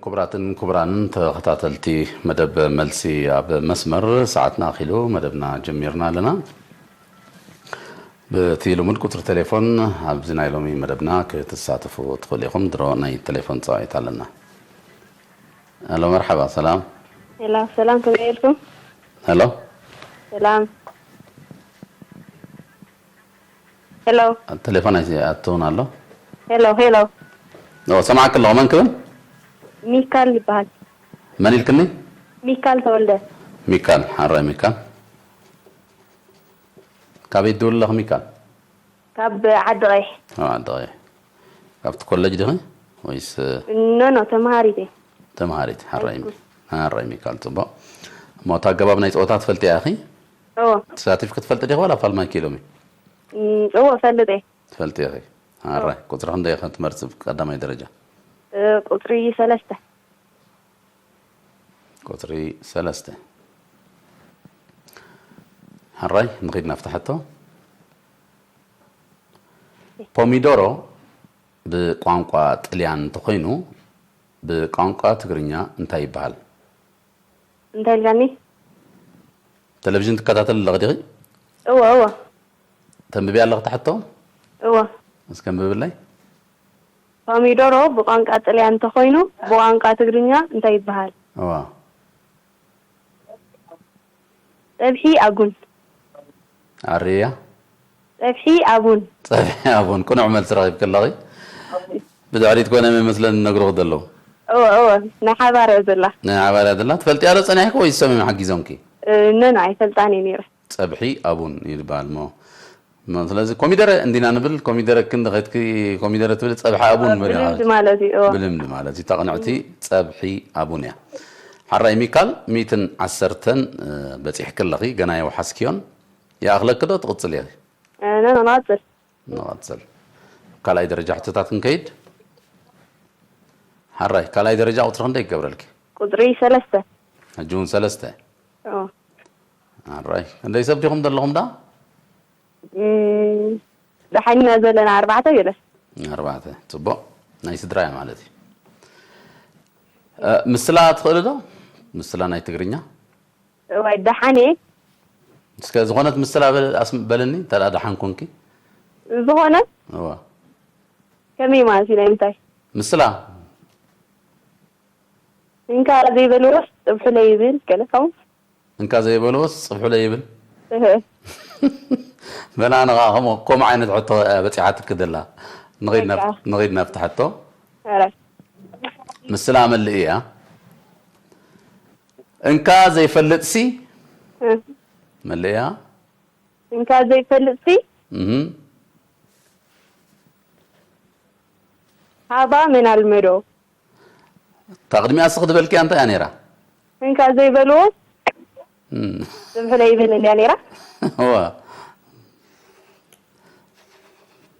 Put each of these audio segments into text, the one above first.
ክቡራትን ክቡራንን ተኸታተልቲ መደብ መልሲ ኣብ መስመር፣ ሰዓትና ኣኺሉ መደብና ጀሚርና ኣለና። በቲ ልሙድ ቁጽሪ ቴሌፎን ኣብዚ ናይ ሎሚ መደብና ክትሳተፉ ትኽእሉ ኢኹም። ድሮ ናይ ቴሌፎን ጻውዒት ኣለና። ሄሎ፣ መርሓባ፣ ሰላም። ሄሎ፣ ሰላም፣ ከመይ ኢልኩም? ሄሎ። ሰላም። ሄሎ። ቴሌፎን ኣይኣትውን ኣሎ። ሄሎ፣ ሄሎ። ኦ፣ ሰማዕኪ ኣለኹ። መን ክብል? ሚካል ይበሃል። መን ኢልክኒ? ሚካል ተወልደ። ሚካል፣ ሓራይ ሚካል። ካበይ ትድውል ኣለኺ ሚካል? ካብ ዓዲ ቀይሕ። ኣብ ዓዲ ቀይሕ። ካብቲ ኮለጅ ዲኺ ወይስ? ኖ፣ ኖ፣ ተምሃሪት እየ። ተምሃሪት፣ ሓራይ። ሃይስኩል። ሓራይ ሚካል፣ ጽቡቕ። እሞ እቲ ኣገባብ ናይ ጸወታ ትፈልጥያ ኢኺ? እዎ። ተሳቲፍኪ ትፈልጢ ዲኺ ዋላ ፋልማይኪ ሎሚ? እም፣ እዎ፣ እፈልጥ እየ። ትፈልጢ ኢኺ። ሓራይ፣ እዎ። ቁጽሪ ክንደይ ኢኺ ትመርጺ ቀዳማይ ደረጃ? እ፣ ቁጽሪ ሰለስተ። ቁጽሪ ሰለስተ። ሓራይ፣ ንኺድ ናብቲ ሕቶ። ፖሚዶሮ ብቋንቋ ጥልያን እንተኾይኑ፣ ብቋንቋ ትግርኛ እንታይ ይበሃል? እንታይ ኢልካኒ? ቴሌቪዥን ትከታተሊ ኣለኺ ዲኺ? እወ፣ እወ። ተንብብያ ኣለኺ እቲ ሕቶ? እወ። እስከ ኣንብብለይ። ፖሚዶሮ ብቋንቋ ጥልያን እንተኾይኑ፣ ብቋንቋ ትግርኛ እንታይ ይበሃል? እዋ። ጸብሒ ኣጉን። ኣርእያ? ጸብሒ ኣቡን። ጸብሒ ኣቡን። ቅኑዕ መልሲ ረኺብኪ ኣለኺ። ብድሕሪት ኮይኖም እዮም መስለኒ ነግሩኺ ዘለዉ። እወ፣ እወ። ናይ ሓባር እያ ዘላ። ናይ ሓባር እያ ዘላ። ትፈልጥያ ዶ ጸኒሕኪ ወይስ ሰሚም ሓጊዞምኪ? እ፣ ኖ፣ ኖ፣ ኣይፈልጣን እየ ነይረ። ጸብሒ ኣቡን እዩ ዝበሃል እሞ። እሞ ስለዚ ኮሚደረ እንዲና ንብል፣ ኮሚደረ ክንዲ ኸድኪ ኮሚደረ ትብል፣ ጸብሒ ኣቡን እ፣ በሊ ብልምዲ ማለት። ማለት እዩ፣ እወ። ብልምዲ ማለት እዩ። እታ ቅንዕቲ ጸብሒ ኣቡን እያ። ሓራይ ሚካል፣ ሚእትን ዓሰርተን፣ እ፣ በጺሕኪ ኣለኺ፣ ገና የውሓስክዮን። ይኣኽለኪ ዶ ትቕጽሊ ኢኺ? እ፣ ኖ፣ ኖ፣ ንቐጽል። ንቐጽል። ካልኣይ ደረጃ ሕቶታት ክንከይድ። ሓራይ፣ ካልኣይ ደረጃ ቁጽሪ ክንደይ ይገብረልኪ? ቁጽሪ ሰለስተ። ሕጂ እውን ሰለስተ? ኦ። ሓራይ፣ ክንደይ ሰብ ዲኹም ዘለኹም ዳ? እም፣ ደሓንና ዘለና ኣርባዕተ ገለ። ኣርባዕተ፣ ጽቡቕ። ናይ ስድራ እያ ማለት እዩ። እ፣ ምስላ ትኽእሊ ዶ? ምስላ ናይ ትግርኛ? እዋይ፣ ደሓን እየ። እስከ ዝኾነት ምስላ በል-፣ ኣስ-፣ በልኒ፣ እንተ ደኣ ደሓን ኮንኪ። ዝኾነት? እዋ። ከመይ ማለት እዩ? ናይ ምንታይ? ምስላ። እንካ ዘይበልዎስ ጽብሑለይ ይብል፣ ገለ ከምኡ። እንካ ዘይበልዎስ ጽብሑለይ ይብል። እህ። በላ፣ ንኻ ከምኡ፣ ከምኡ ዓይነት ሕቶ እያ በጺሓትኪ ዘላ። ንኺድ ናብ-፣ በቃ። ንኺድ ናብቲ ሕቶ። ኧረ። ምስላ መልእ እያ። እንካ ዘይፈልጥሲ? እ። መልእያ? እንካ ዘይፈልጥሲ? እህ። ሃባ መን ኣልመዶ? እታ ቅድሚኣ እስኺ ዝበልክያ እንታይ እያ ነይራ? እንካ ዘይበልዎ? እም። ጽብሑለይ ይብል እንድያ ነይራ? እዋ።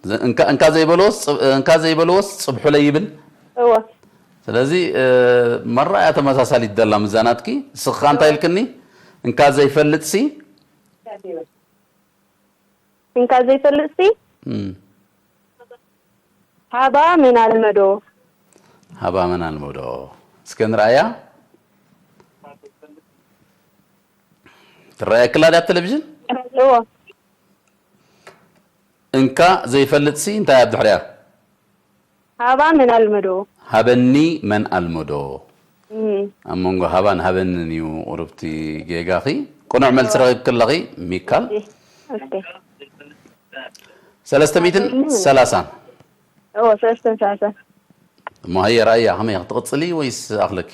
ዘ-፣ እንካ፣ እንካ ዘይበልዎስ ጽብ-፣ እንካ ዘይበልዎስ ጽብሑለይ ይብል። እወ። ስለዚ፣ እ፣ መራእያ ተመሳሳሊት ደላ ምዛናትኪ። ንስኻ እንታይ እወ። ኢልክኒ? እንካ ዘይፈልጥሲ? እንካ ዘይፈልጥሲ? እም። ሃባ መን ኣልመዶ? ሃባ መን ኣልመዶ? እስከ ንርኣያ። ትረኣየክላ ድያ ኣብ ቴሌቪዥን? እወ። እንካ ዘይፈልጥሲ እንታይ ኣብ ድሕሪኣ? ሃባ መን ኣልመዶ? ሃበኒ መን ኣልመዶ። እም። ኣብ መንጎ ሃባን ሃበንን እዩ ቁሩብቲ ጌጋኺ። ቅኑዕ መልሲ ረኺብኪ ኣለኺ፣ ሚካል። እሺ፣ እሺ። ሰለስተ ሚእትን ሰላሳን። እዎ፣ ሰለስተ ሚእትን ሰላሳን። እሞ ሃየ፣ ራእያ ከመይ ክትቕጽሊ ወይስ ኣኽለኪ?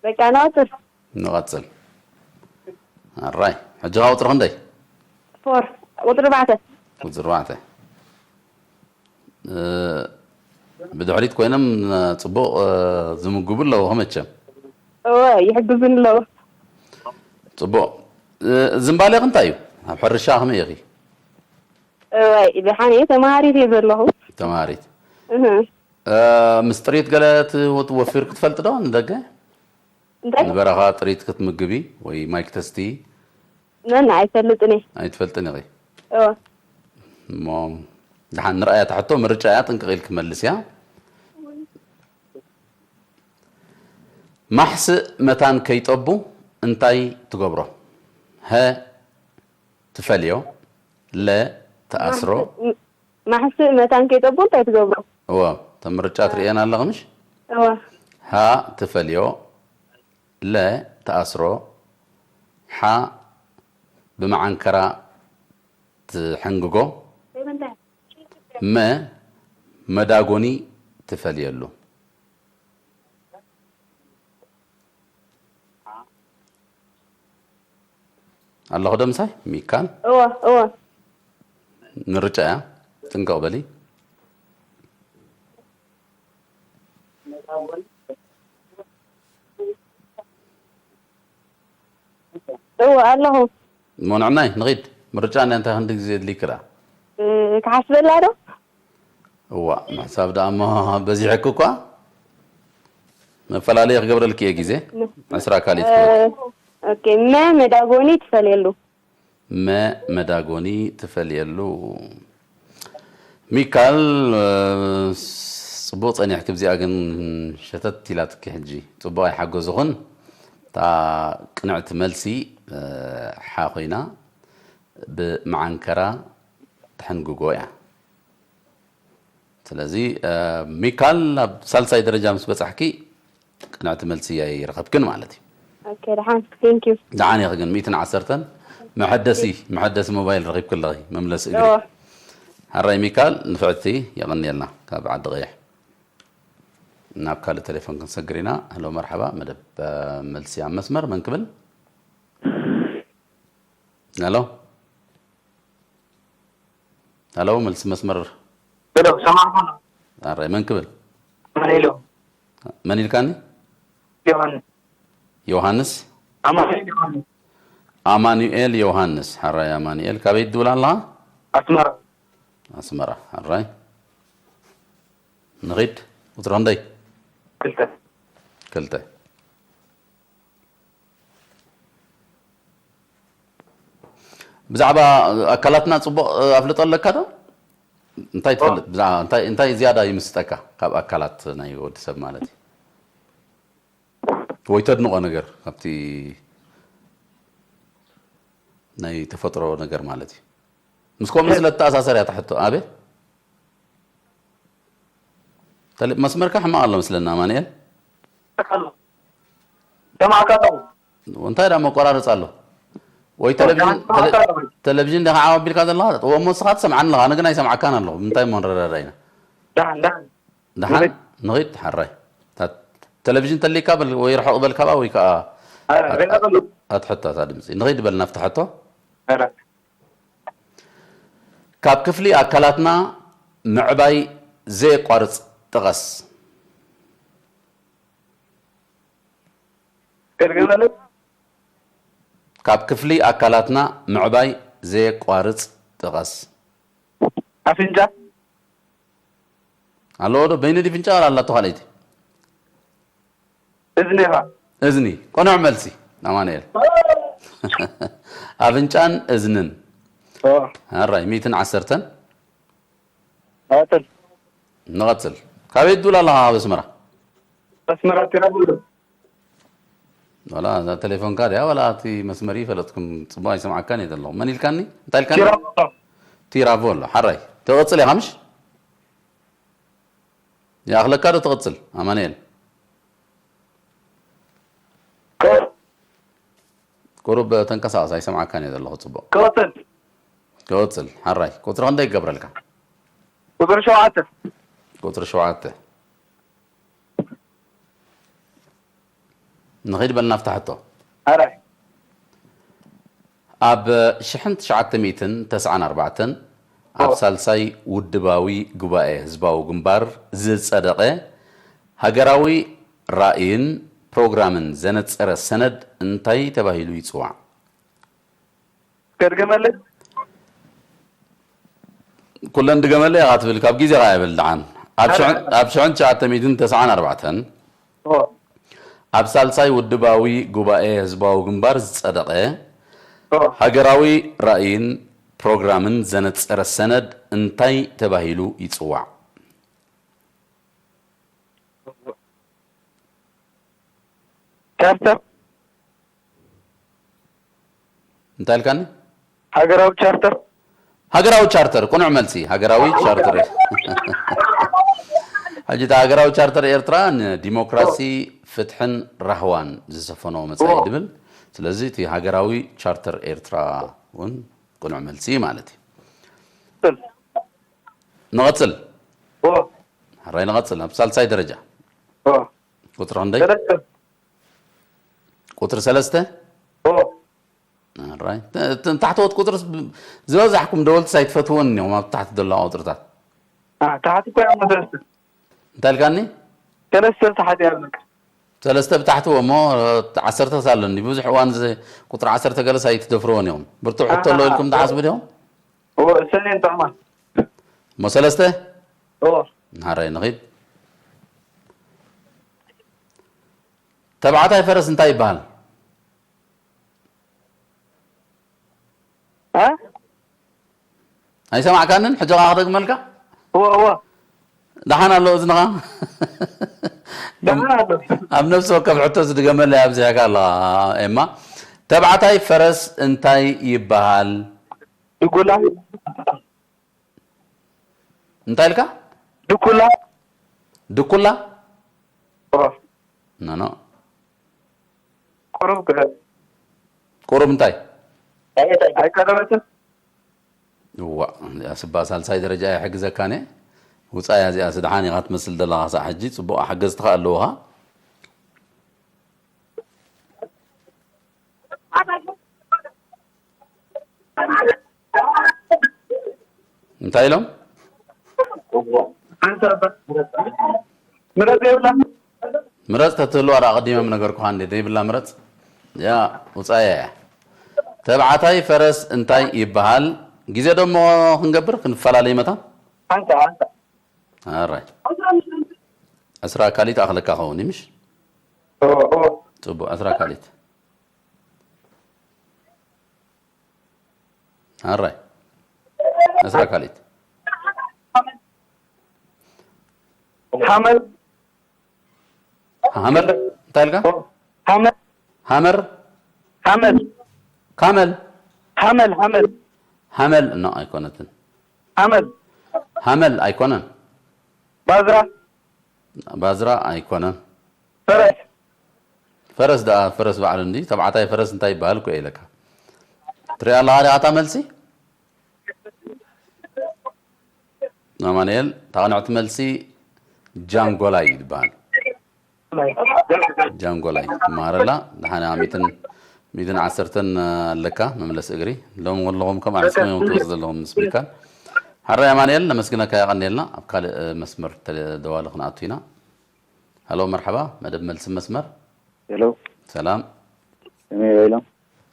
በቃ፣ ንቐጽል። ንቐጽል። ኣራይ፣ ሕጂ ኸኣ ቁጽሪ ክንደይ? ፎር፣ ቁጽሪ ኣርባዕተ። ቁጽሪ ኣርባዕተ። እ፣ ብድሕሪት ኮይኖም፣ እ፣ ጽቡቕ፣ እ፣ ዝምግቡ ኣለዉ መቸም። እወ፣ ይሕግዙኒ ኣለዉ። ጽቡቕ። እ፣ ዝንባሌኺ እንታይ እዩ? ኣብ ሕርሻ ከመይ ኢኺ? እወ፣ ደሓን እየ፣ ተማሃሪት እየ ዘለኹ። ተማሃሪት። እህ። እ፣ ምስ ጥሪት ገለ ትወ-፣ ወፊርኪ ትፈልጢ ዶ ንደገ? እንታይ? ንበረኻ ጥሪት ክትምግቢ ወይ ማይ ክተስትዪ? ነን ኣይፈልጥን እየ። ኣይትፈልጥን ኢኺ? እወ። እሞ ደሓን ንርኣያ እታ ሕቶ፣ ምርጫ እያ፣ ጥንቅቕ ኢልኪ መልስያ። ማሕስእ መታን ከይጠቡ እንታይ ትገብሮ? ሀ ትፈልዮ፣ ለ ትኣስሮ። ማሕስእ መታን ከይጠቡ እንታይ ትገብሮ? እወ፣ ተምርጫ ትርእየን ኣለኽ ምሽ? እወ። ሃ ትፈልዮ፣ ለ ትኣስሮ፣ ሓ ብመዓንከራ ትሕንግጎ፣ መ መዳጎኒ ትፈልየሉ። ኣለኹ ዶ ምሳይ? ሚካል እወ እወ። ምርጫ እያ፣ ጥንቅቕ በሊ። እወ ኣለኹ። እሞ ንዕናይ ንኺድ። ምርጫ እንታይ ክንዲ ግዜ የድልይክላ? ክሓስበላ ዶ? እዋ፣ ምሕሳብ ደኣ እሞ በዚሕኪ እኳ። መፈላለየ ክገብረልኪ እየ ግዜ። ዕስራ ካልኢት ክህበኪ። ኦኬ፣ መ መዳጎኒ ትፈልየሉ። መ መዳጎኒ ትፈልየሉ። ሚካል፣ ጽቡቕ ጸኒሕኪ፣ ብዚኣ ግን ሸተት ኢላትኪ ሕጂ። ጽቡቕ ኣይሓገዝኹን። እታ ቅንዕቲ መልሲ ሓ ኮይና ብመዓንከራ ተሐንግጎ እያ። ስለዚ ሚካል ኣብ ሳልሳይ ደረጃ ምስ በጻሕኪ ቅንዕቲ መልሲ ኣይረኸብክን ማለት እዩ። ኦኬ፣ ደሓን፣ thank you። ደሓን ኢኺ ግን ሚእትን ዓሰርተን መሐደሲ መሐደሲ ሞባይል ረኺብኪ ኣለኺ፣ መምለሲ እግሪ። እዎ። ሕራይ ሚካል ንፍዕቲ፣ የቐንየልና። ካብ ዓዲ ቀይሕ ናብ ካልእ ቴሌፎን ክንሰግር ኢና። ሄሎ መርሓባ፣ መደብ መልሲ ኣብ መስመር መን ክብል? ሄሎ ሄሎ፣ መልሲ መስመር። ሄሎ፣ ሰማዕኩ። ኣረ መን ክብል? ኣማኑኤል። መን ኢልካኒ? ዮሃንስ። ዮሃንስ። ኣማኑኤል ዮሃንስ። ኣማኑኤል ዮሃንስ። ሓራይ ኣማኑኤል፣ ካበይ ትድውል ኣለኻ? ኣስመራ። ኣስመራ። ሓራይ። ንኺድ። ቁጽሪ ክንደይ? ክልተ። ክልተ። ብዛዕባ ኣካላትና ጽቡቕ ኣፍልጦ ኣለካ ዶ? እንታይ ትፈልጥ? ብዛዕባ እንታይ እንታይ ዝያዳ ይምስጠካ ካብ ኣካላት ናይ ወዲ ሰብ ማለት እዩ? ወይ ተድንቖ ነገር ካብቲ ናይ ተፈጥሮ ነገር ማለት እዩ? ምስ ከምኡ ስለ ተኣሳሰር እያ ትሕቶ። ኣቤት። ተለ- መስመርካ ሕማቕ ኣሎ መስለና ኣማኑኤል። ሰማዕካ ኣለኹ። እንታይ ዳ መቆራረጽ ኣሎ? ወይ ቴሌቪዥን ሰማዕካ ኣለኹ። ቴሌቪዥን ዲኻ ዓው ኣቢልካ ዘለኻ? እሞ ንስኻ ትሰምዓኒ ኣለኻ፣ ኣነ ግን ኣይሰምዓካን ኣለኹ። ብምንታይ እሞ ንረዳዳ ኢና? ደሓን ደሓን። ደሓን ንኺድ። ንኺድ ሓራይ። እታ ቴሌቪዥን ተሊካ በል ወይ ርሑቕ በል ካብኣ ወይ ከኣ ኣረ፣ ርሑቕ ኣሎ። ኣትሕቶ እታ ድምጺ። ንኺድ በል ናብቲ ሕቶ። ኣረ። ካብ ክፍሊ ኣካላትና ምዕባይ ዘየቋርጽ ጥቐስ። ገርገመለ። ካብ ክፍሊ ኣካላትና ምዕባይ ዘየቋርጽ ጥቐስ። ኣፍንጫ። ኣለዎ ዶ? በይኑ ድዩ ፍንጫ ዋላ ኣላቶ ካልኣይቲ? እዝኒ ኢኻ። እዝኒ። ቅኑዕ መልሲ ኣማኑኤል። ኣፍንጫን እዝንን። ኦ። ኣራይ ሚእትን ዓሰርተን። ኣተል። ንቐጽል። ካበይ ትድውል ኣለኻ ኣብ ኣስመራ? ኣስመራ ቲራቡሉ። ዋላ እዛ ቴሌፎንካ ድያ ዋላ እቲ መስመር ይፈለጥኩም ጽቡቕ ኣይሰምዓካን እየ ዘለኹ። መን ኢልካኒ? እንታይ ኢልካኒ? ቲራቡሉ። ቲራቮሎ። ሓራይ። ትቕጽል ኢኻ ምሽ? ይኣኽለካ ዶ ትቕጽል ኣማኑኤል? ቁሩብ ተንቀሳቐስ ኣይሰምዓካን እየ ዘለኹ ጽቡቕ። ክቕጽል። ክቕጽል። ሓራይ። ቁጽሪ ክንደይ ክገብረልካ? ቁጽሪ ሸውዓተ። ቁጽሪ ሸውዓተ። ንኺድ በል ናብታ ሕቶ። ኣራይ። ኣብ ሽሕን ትሽዓተ ሚእትን ተስዓን ኣርባዕተን ኣብ ሳልሳይ ውድባዊ ጉባኤ ህዝባዊ ግንባር ዝጸደቐ ሃገራዊ ራእይን ፕሮግራምን ዘነጸረ ሰነድ እንታይ ተባሂሉ ይጽዋዕ? ከድገመለይ። ኩለን ድገመለይ ኢኻ ትብል፣ ካብ ግዜኻ የብል ደሓን። ኣብ ሽሕን ትሽዓተ ሚእትን ተስዓን ኣርባዕተን ኣብ ሳልሳይ ውድባዊ ጉባኤ ህዝባዊ ግንባር ዝጸደቐ ሃገራዊ ራእይን ፕሮግራምን ዘነጸረ ሰነድ እንታይ ተባሂሉ ይጽዋዕ? ቻርተር። እንታይ ኢልካኒ? ሃገራዊ ቻርተር። ሃገራዊ ቻርተር ቅኑዕ መልሲ። ሃገራዊ ቻርተር። ሕጂ እቲ ሃገራዊ ቻርተር ኤርትራ ንዲሞክራሲ፣ ፍትሕን ራህዋን ዝሰፈኖ መጻኢ ድብል። ስለዚ እቲ ሃገራዊ ቻርተር ኤርትራ እውን ቅኑዕ መልሲ ማለት እዩ። ንቐጽል። ሕራይ ንቐጽል። ኣብ ሳልሳይ ደረጃ ቁጽሪ ክንደይ? ቁጽሪ ሰለስተ። ሕራይ። ታሕተዎት ቁጽሪ ዝበዛሕኩም ደወልትስ ኣይትፈትወን እዮም ኣብ ታሕቲ ዘለዋ ቁጽርታት። ታሕቲ እኮ እዮም ሰለስተ። እንታይ ኢልካኒ? ሰለስተ ታሕቲ እዮም። ሰለስተ ብታሕቲ እሞ ዓሰርተ ኣለኒ። ብዙሕ እዋን ቁጽሪ ዓሰርተ ገለስ ኣይትደፍርዎን እዮም። ብርቱዕ ሕቶ ኣሎ ኢልኩም ትሓስቡ ዲኹም? እሰኔን ጥዕማን። እሞ ሰለስተ። ሕራይ ንኺድ። ተባዕታይ ፈረስ እንታይ ይበሃል? ኣይሰማዕካንን? ሕጂ ኸዓ ክደግመልካ። እወ እወ። ደሓን ኣሎ እዝንኻ? ደሓን ኣሎ። ኣብ ነፍሲ ወከፍ ሕቶ ዝድገመለይ ኣብዚሕካ ኣለኻ ኤማ። ተባዕታይ ፈረስ እንታይ ይበሃል? ድጉላ። እንታይ ኢልካ? ድኩላ። ድኩላ? እወ። ኖ ኖ። ቁሩብ ክእል። ቁሩብ እንታይ? ኣይቀረበትን። እዋ፣ እዚኣ ስባ ሳልሳይ ደረጃ እየ ሕግዘካን እየ። ውፃያ እዚኣ ስድሓን ኢኻ ትመስል ዘለኻ ሳዕ ሕጂ። ፅቡቕ ሓገዝትኻ ኣለውኻ። እንታይ ኢሎም? ምረጥ የብላ። ምረፅ ተትህልዋ ዳ ኣቐዲመ ምነገርኩኻ እንዴ ዘይብላ ምረፅ። ያ ውፃያ እያ። ተባዕታይ ፈረስ እንታይ ይበሃል? ግዜ ደሞ ክንገብር ክንፈላለይ መታ። ሓንሳ ሓንሳ። ኣራይ ዕስራ ካሊት ኣኽለካ ኸውን ምሽ? ኦ ኦ። ፅቡቅ ዕስራ ካሊት። ኣራይ ዕስራ ካሊት። ሓመል። ሓመል እንታይ ኢልካ? ሓመል። ሃመር ሓመል። ካመል ሓመል ሓመል። ሃመል ኖ ኣይኮነትን። ሓመል። ሃመል ኣይኮነን። ባዝራ። ባዝራ ኣይኮነን። ፈረስ። ፈረስ ደኣ ፈረስ ባዕሉ እንዲ ተባዕታይ ፈረስ እንታይ ይበሃል እኮ ኢለካ። ትሪኣ ኣለኻ ዲኻ እታ መልሲ? ኣማኑኤል፣ እታ ቅንዕቲ መልሲ ጃንጎላይ ይበሃል። ጃንጎላይ ትመሃረላ። ደሓን እያ። ሚእትን፣ ሚእትን ዓሰርተን ኣለካ መምለሲ እግሪ። ሎም ከለኹም ከም ኣሕስሞ እዮም ትወፁ ዘለኹም ምስ ሚካል። ሓራይ ኣማኑኤል፣ ነመስግነካ የቐንየልና። ኣብ ካልእ መስመር ተደዋሊ ክንኣቱ ኢና። ሃሎ፣ መርሓባ፣ መደብ መልሲ መስመር። ሄሎ፣ ሰላም። ስመይ በይሎም።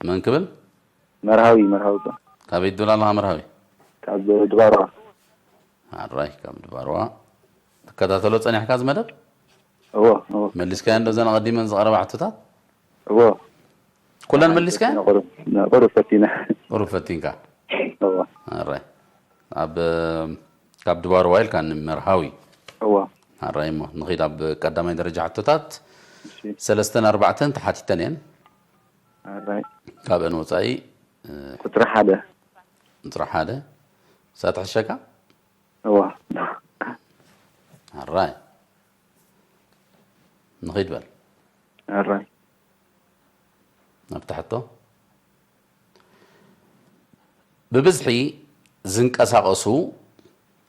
መን ክብል? መርሃዊ፣ መርሃዊ እኮ። ካበይ ትብል ኣለኻ መርሃዊ? ካብ ድባርዋ። ኣራይ፣ ካብ ድባርዋ። ትከታተሎ ጸኒሕካ እዚ መደብ? እዎ፣ እዎ። መሊስካዮ እንዶ እዘን ኣቐዲመን ዝቐረባ ሕቶታት? እዎ። ኩለን መሊስካዮ? ንቑሩብ፣ ንቑሩብ ፈቲነ። ቁሩብ ፈቲንካ። እዎ። ኣራይ። ኣብ፣ ካብ ድባርዋ ኢልካ ንመርሃዊ። እዎ። ኣራይ እሞ፣ ንኺድ ኣብ ቀዳማይ ደረጃ ሕቶታት። እሺ። ሰለስተን ኣርባዕተን ተሓቲተን እየን። ኣራይ። ካብአን ወጻኢ፣ እ፣ ቁጽሪ ሓደ። ቁጽሪ ሓደ። እሳ ትሕሸካ? እዋ። ኣራይ። ንኺድ በል። ኣራይ። ናብቲ ሕቶ። ብብዝሒ ዝንቀሳቐሱ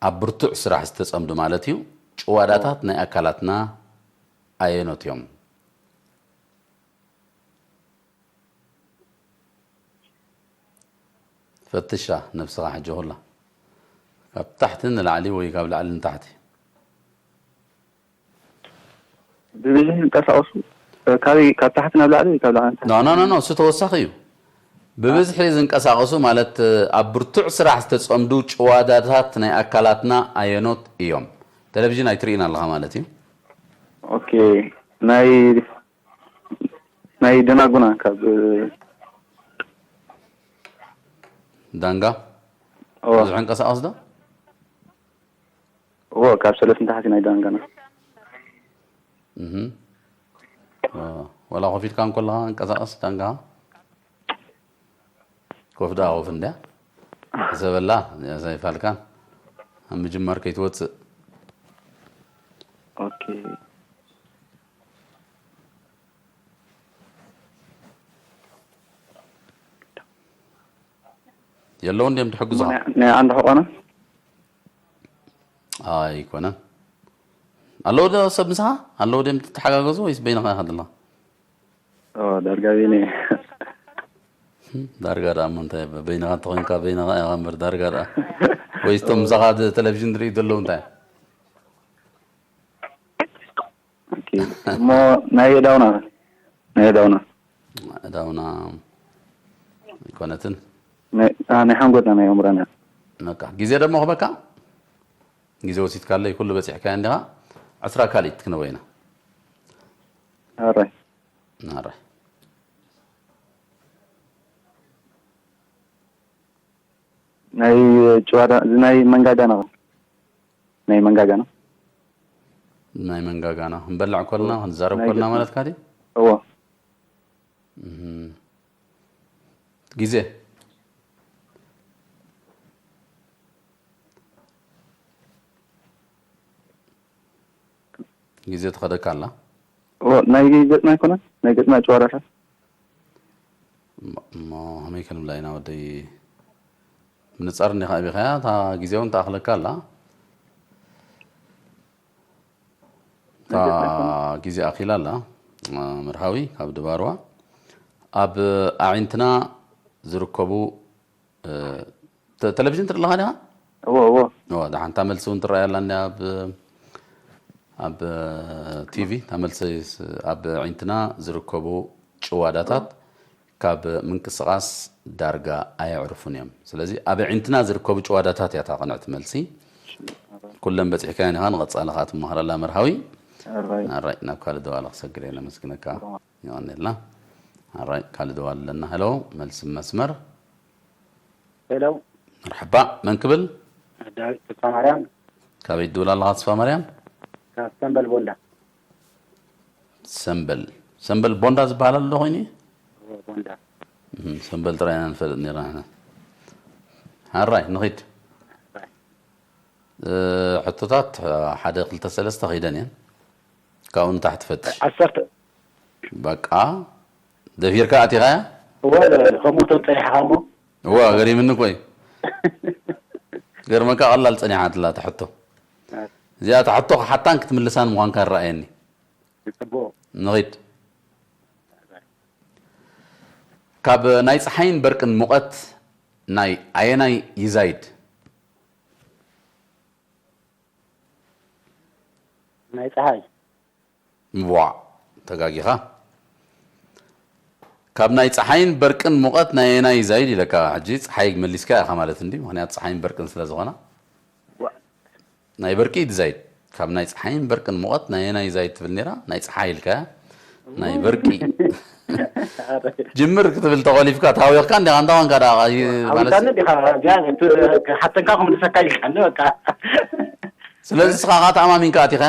ኣብ ብርቱዕ ስራሕ ዝተጸምዱ ማለት እዩ። ጭዋዳታት ናይ ኣካላትና ኣየኖት እዮም? ፈትሻ ነብስኻ ሕጂ ኩላ። ካብ ታሕቲ ንላዕሊ ወይ ካብ ላዕሊ ንታሕቲ? ብብዝሒ ዝንቀሳቐሱ፣ ካበይ፣ ካብ ታሕቲ ናብ ላዕሊ ወይ ካብ ላዕሊ ንታሕቲ? ኖ፣ ኖ፣ ኖ፣ ኖ፣ እሱ ተወሳኺ እዩ። ብብዝሒ ዝንቀሳቐሱ ማለት፣ ኣብ ብርቱዕ ስራሕ ዝተጸምዱ ጭዋዳታት ናይ ኣካላትና ኣየኖት እዮም? ቴሌቪዥን ኣይትርእይን ኣለኻ ማለት እዩ። ኦኬ። ናይ፣ ናይ ደናጉና ካብ ዳንጋ? እዎ። ብዙሕ እንቀሳቐስ ዶ? እዎ፣ ካብ ሰለስተ ንታሕቲ ናይ ዳንጋና። እህ። ኦ፣ ወላ ኮፍ ኢልካ እንከለኻ እንቀሳቐስ ዳንጋ። ኮፍ ደኣ ኮፍ እንድያ። ሕሰበላ፣ ዘይፋልካን ኣብ ምጅማር ከይትወጽእ። ኦኬ። የለውን ድዮም ትሕግዙኻ? ናይ ዓንዲ ሕቆና? ኣይኮነን። ኣለዉ ዶ ሰብ ምሳኻ? ኣለዉ ድዮም ትተሓጋገዙ ወይስ በይንኻ ኢኻ ዘለኻ? ኦ፣ ዳርጋ በይነ። ዳርጋ ደኣ እሞ እንታይ በ-፣ በይንኻ እንተኾይንካ በይንኻ ኢኻ እምበር ዳርጋ ደኣ። ወይስ እቶም ምሳኻ ድ-፣ ቴሌቪዥን ዝርእዩ ዘለዉ እንታይ? ኦኬ። እሞ ናይ የዳውና፣ ናይ የዳውና። ዳውና ኣይኮነትን። ናይ፣ አ፣ ናይ ሓንጎልና ናይ ኣእምሮና። በቃ ግዜ ደሞ ክበካ ግዜ ወሲድካለይ ኩሉ በፂሕካዮ እንዲኻ። ዕስራ ካልኢት ክንበይና። ኣራይ። ኣራይ። ናይ ጭዋዳ፣ ናይ መንጋጋና። ናይ መንጋጋና። ናይ መንጋጋና። ክንበልዕ ከልና፣ ክንዛረብ ናይ ከልና ገጽ-፣ ማለትካ ድዩ? እዎ። እህም። ግዜ። ግዜ ትኸደካ ኣላ። እዎ፣ ናይ ገጽና ኣይኮነን፣ ናይ ገጽና ጭዋዳታት። እሞ፣ እሞ ከመይ ክንብላ ኢና ወደይ? ምንጻር እንዲኻ ኣቢኻያ፣ እታ ግዜ እውን ትኣኽለካ ኣላ። እታ ግዜ ኣኺላ ኣላ። መርሃዊ ካብ ድባርዋ። ኣብ ኣዒንትና ዝርከቡ፣ እ፣ ተ-፣ ቴሌቪዥን ትርኢ ኣለኻ ዲኻ? እዎ፣ እዎ። እዋ፣ ደሓን እታ መልሲ እውን ትረኣይ ኣላ እንድያ ኣብ፣ ኣብ ቲቪ። እታ መልሲ ስ-፣ ኣብ ኣዒንትና ዝርከቡ ጭዋዳታት ካብ ምንቅስቓስ ዳርጋ ኣየዕርፉን እዮም። ስለዚ ኣብ ኣዒንትና ዝርከቡ ጭዋዳታት እያ እታ ቅንዕቲ መልሲ። ኩለን በፂሕካየን ኢኻ፣ ንቐፃሊ ኸዓ ትመሃረላ መርሃዊ። ኣራይ። ኣራይ፣ ናብ ካልእ ደዋለ ክሰግር እየ፣ ነመስግነካ። የቐንየልና። ኣራይ፣ ካልእ ደዋለ ኣለና። ሄሎ፣ መልሲ መስመር። ሄሎ፣ መርሐባ፣ መን ክብል? ዳዊት ተስፋ ማርያም ካበይ ትድውል ኣለኻ ተስፋ ማርያም? ካብ ሰምበል ቦንዳ። ሰምበል። ሰምበል ቦንዳ ዝበሃል ኣሎ ዶ ኮይኑ? እዎ፣ ቦንዳ። እም፣ ሰምበል ጥራይ ኢና ንፈልጥ ነርና ንሕና። ኣራይ፣ ንኺድ። እ፣ ሕቶታት ሓደ ክልተ ሰለስተ ኸይደን እየን። ካብኡ ንታሕቲ ፈትሽ። ዓሰርተ። በቃ፣ ደፊርካ ኣቲኻያ? እዎ፣ ከምኡ ተም ጸኒሕኻ እሞ። እዋ፣ ገሪምኒ እኮ እዩ። ገርመካ ቀላል ጸኒሓትላ እታ ሕቶ። እዚኣ እታ ሕቶ ክሓታን ክትምልሳን ምዃንካ ይረኣየኒ። ጽቡቕ። ንኺድ። ካብ ናይ ጸሓይን በርቅን ሙቐት ናይ ኣየናይ ይዛይድ? ናይ ጸሓይ። ዋዕ፣ ተጋጊኻ። ካብ ናይ ጸሓይን በርቅን ሙቐት ናይ ኣየናይ ይዛይድ ኢለካ። ሕጂ ጸሓይ መሊስካ ኢኻ ማለት እንዲ፣ ምኽንያት ጸሓይን በርቅን ስለ ዝኾና። ዋዕ። ናይ በርቂ ይዛይድ። ካብ ናይ ጸሓይን በርቅን ሙቐት ናይ ኣየናይ ይዛይድ ትብል ነይራ? ናይ ጸሓይ ኢልካ። ናይ በርቂ። ጅምር ክትብል ተኾሊፍካ፣ ተሃዊኽካ እንዲኻ፣ እንታይ ኾንካ ደኣ? ይ-፣ ማለት ኣውታኒ ዲኻ? እዚኣ ክሓተንካ ክምልሰካ ኢልካኒ በቃ። ስለዚ ንስኻ ኸኣ ተኣማሚንካ ኣቲኻ?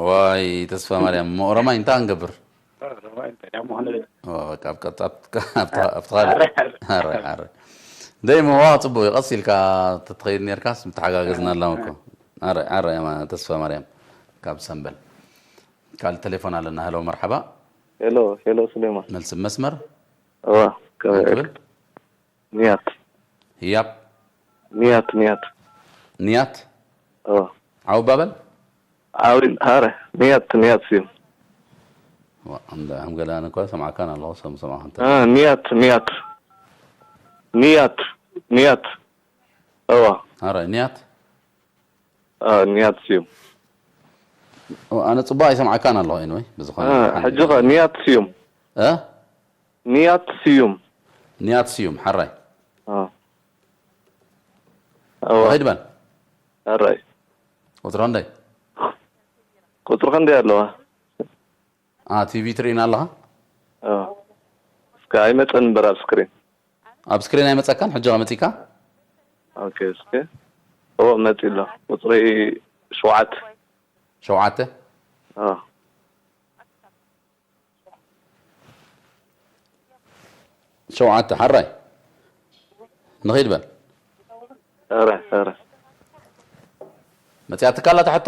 ዋይ፣ ተስፋ ማርያም፣ እሞ ኦሮማይ እንታይ ክንገብር? ኦሮማይ እንታይ ደኣ ምኾነ? ኦ፣ በቃ፣ ኣብ ቀጥ-፣ ኣብ፣ ኣብ፣ ኣብ፣ ኣብ ካልእ። ኣረ፣ ኣረ። ኣረ፣ ኣረ። ደይ፣ ምዋ ጽቡቕ እዩ። ቀስ ኢልካ ተትኸይድ ነርካስ፣ ምተሓጋገዝና ኣላም እኮ። ኣረ፣ ኣረ፣ ያማ፣ ተስፋ ማርያም፣ ካብ ሰምበል። ካልእ ቴሌፎን ኣለና። ሄሎ፣ መርሓባ። ሄሎ፣ ሄሎ፣ ሱሌማን። መልሲ መስመር። እዋ፣ ከመይ ክብል? ንያት። ህያብ። ንያት፣ ንያት። ንያት። እዋ። ዓው ባበል። ዓው፣ ኣረ፣ ንያት፣ ንያት ስዩም። ዋ፣ እንዳ፣ ከም ገለ ኣነ እኮ ሰምዓካን ኣለኹ፣ ሰም-፣ ሰምዓካ እንተ-፣ አ፣ ንያት፣ ንያት። ንያት፣ ንያት። እዋ። ኣረ፣ ንያት። አ፣ ንያት ስዩም። ኦ፣ ኣነ ጽቡቕ ኣይሰምዓካን ኣለኹ፣ ኤንወይ፣ ብዝኾነ አ፣ ሓንቲ ሕጂ ኸ ንያት ስዩም። እ? ንያት ስዩም። ንያት ስዩም፣ ሓራይ። አ። እዋ። ኸይድ በል። ኣራይ። ቁጽሪ ክንደይ? ቁጽሪ ክንደይ ኣለዋ? አ፣ ቲቪ ትርእይና ኣለኻ? አ። እስከ ኣይመጸን እምበር ኣብ ስክሪን። ኣብ ስክሪን ኣይመጸካን? ሕጂ ኸ መጺካ? ኦኬ፣ እስከ። እዎ፣ መጺ ኣሎ። ቁጽሪ ሸውዓተ። ሸውዓተ? አ። ሸውዓተ። ሓራይ ንኺድ በል። ኧረ ኧረ መጽያትካ ኣላ ትሓቶ?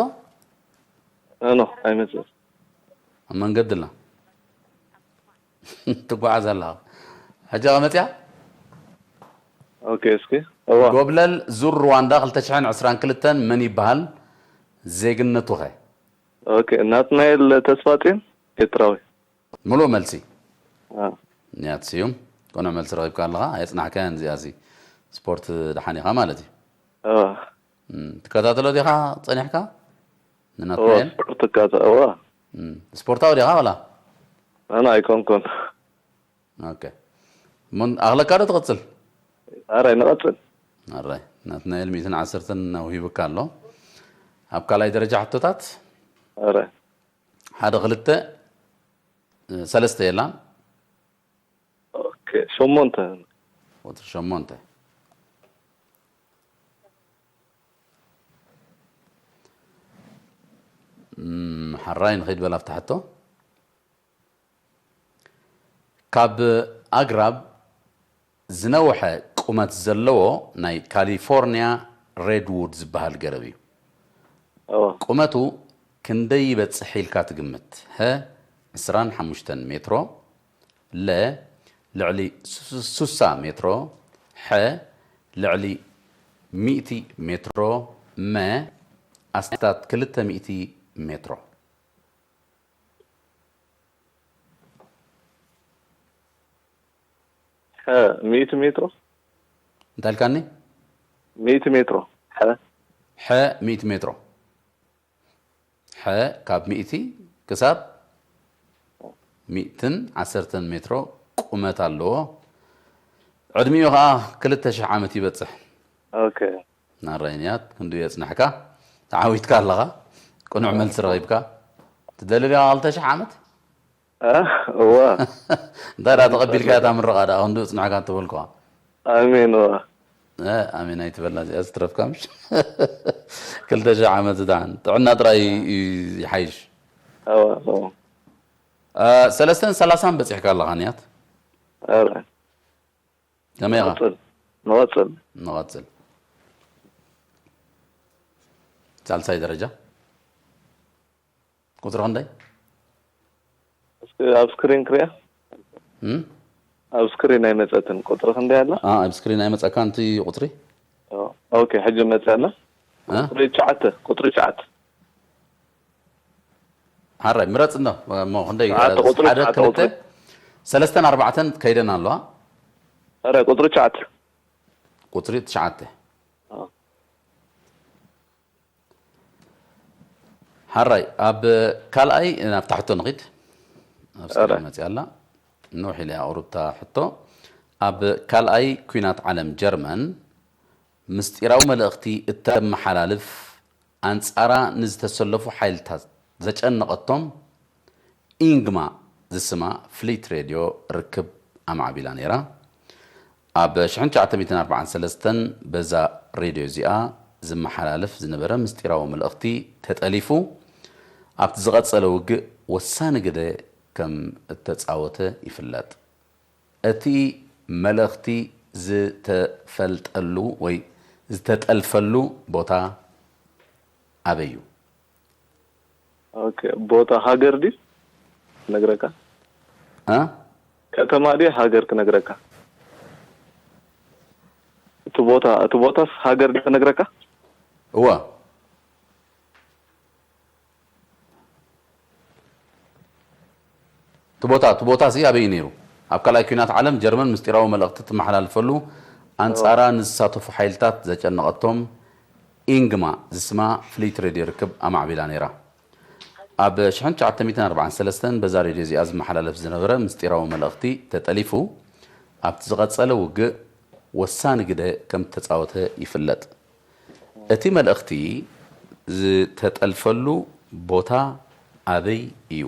ኖ ኣይመጽእ ኣብ መንገዲ ኣላ ትጓዓዝ ኣላ። ሕጂ መጽያ ኦኬ እስኪ እዋ ጎብለል ዙር ሩዋንዳ ክልተ ሽሕን ዕስራን ክልተን መን ይበሃል? ዜግነቱ ኸ? ኦኬ ናትናኤል ተስፋጽዮን ኤርትራዊ ምሉእ መልሲ። አ ንያት ስዩም ቅኑዕ መልሲ ረኺብካ ኣለኻ። ኣየጽናሕካያን እዚኣ እዚ ስፖርት ደሓን ኢኻ ማለት እዩ። እዋ እም፣ ትከታተሎ ዲኻ ጸኒሕካ? እዋ ንናትናኤል ስፖርት እካታ እዋ እም፣ ስፖርታዊ ዲኻ ወላ? ኣነ ኣይኮንኩን ኦኬ። ምን ኣኽለካ ዶ ትቕጽል? ኣራይ ንቐጽል ኣራይ ናትናኤል ሚእትን ዓሰርተን ኣውሂቡካ ኣሎ። ኣብ ካልኣይ ደረጃ ሕቶታት ኣራይ ሓደ ክልተ ሰለስተ የላን ኦኬ ሸሞንተ ቁፅሪ ሸሞንተ እም፣ ሓራይ ንኸይድ በል ኣብታ ሕቶ ካብ ኣግራብ ዝነውሐ ቁመት ዘለዎ ናይ ካሊፎርኒያ ሬድውድ ዝበሃል ገረብ እዩ። እዋ ቁመቱ ክንደይ ይበጽሕ ኢልካ ትግምት? ሀ ዕስራን ሓሙሽተን ሜትሮ፣ ለ ልዕሊ ሱሳ ሜትሮ፣ ሐ ልዕሊ ሚእቲ ሜትሮ፣ መ ኣስታት ክልተ ሚእቲ ሜትሮ። ሐ ሚእቲ ሜትሮ እንታይ ኢልካኒ? ሚእቲ ሜትሮ ሐ ሐ ሚእቲ ሜትሮ። ሐ ካብ ሚእቲ ክሳብ ሚእትን ዓሰርተን ሜትሮ ቁመት ኣለዎ። ዕድሚኡ ኸዓ ክልተ ሽሕ ዓመት ይበጽሕ። ኦኬ ናራይንያት ክንዱ የጽናሕካ ተዓዊትካ ኣለኻ። ቅኑዕ መልሲ ረኺብካ። ትደሊ ዲኻ ክልተ ሽሕ ዓመት? እ እዋ እንታይ ደኣ ተቐቢልካ እታ ምርቓ ደኣ ክንዱ ጽንሕካ ትበልኳ። ኣሜን እዋ እ ኣሜን ኣይትበላ እዚኣ ዝትረፍካ ምሽ ክልተ ሽሕ ዓመት ዝዳን ጥዕና ጥራይ እዩ ይሓይሽ። እዋ እዋ እ ሰለስተን ሰላሳን በጺሕካ ኣለኻ ንያት ኧረ ከመይ ኢኻ? ንቐጽል ንቐጽል ንቐጽል። ሳልሳይ ደረጃ ቁጽሪ ክንደይ? እስኪ ኣብ ስክሪን ክሪያ እም? ኣብ ስክሪን ኣይመጸትን ቁጽሪ ክንደይ ኣላ አ ኣብ ስክሪን ኣይመጸካን እቲ ቁጽሪ? ኦኬ ሕጂ መጽእ ኣላ እ? ቁጽሪ ትሽዓተ ቁጽሪ ትሽዓተ ሓራይ ምረጽ እንዶ እሞ ክንደይ ትሽዓተ ቁጽሪ ሓደ ትሽዓተ ክልተ ቁጽሪ ሰለስተን ኣርባዕተን ከይደን ኣለዋ። ኧረ ቁጽሪ ትሽዓተ ቁጽሪ ትሽዓተ አ። ሓራይ ኣብ ካልኣይ ናብታ ሕቶ ንኺድ። ኣብ ስክሪን ኣረ። መፅያ ኣላ። ንውሕ ኢለ ኣቕሩብታ ሕቶ። ኣብ ካልኣይ ኲናት ዓለም ጀርመን ምስጢራዊ መልእኽቲ እተመሓላልፍ ኣንጻራ ንዝተሰለፉ ሓይልታት ዘጨነቐቶም ኢንግማ ዝስማ ፍሊት ሬድዮ ርክብ ኣማዕቢላ ነይራ። ኣብ ሽሕን ትሽዓተ ሚእትን ኣርባዓን ሰለስተን በዛ ሬድዮ እዚኣ ዝመሓላለፍ ዝነበረ ምስጢራዊ መልእኽቲ ተጠሊፉ ኣብቲ ዝቐጸለ ውግእ ወሳኒ ግደ ከም እተጻወተ ይፍለጥ። እቲ መልእኽቲ ዝተፈልጠሉ ወይ ዝተጠልፈሉ ቦታ ኣበይ እዩ? ኦኬ ቦታ ሃገር ድዩ ክነግረካ? እ? ከተማ ድዩ ሃገር ክነግረካ? እቲ ቦታ እቲ ቦታስ ሃገር ድዩ ክነግረካ? እወ። እቲ ቦታ እቲ ቦታ እዚ ኣበይ ነይሩ? ኣብ ካልኣይ ኲናት ዓለም ጀርመን ምስጢራዊ መልእኽቲ ትመሓላልፈሉ ኣንጻራ ንዝሳተፉ ሓይልታት ዘጨነቐቶም ኢንግማ ዝስማ ፍሊት ሬድዮ ርክብ ኣማዕቢላ ነይራ። ኣብ ሽሕን ትሽዓተ ሚእትን ኣርባዓን ሰለስተን በዛ ሬድዮ እዚኣ ዝመሓላለፍ ዝነበረ ምስጢራዊ መልእኽቲ ተጠሊፉ ኣብቲ ዝቐጸለ ውግእ ወሳኒ ግደ ከም እተጻወተ ይፍለጥ። እቲ መልእኽቲ ዝተጠልፈሉ ቦታ ኣበይ እዩ?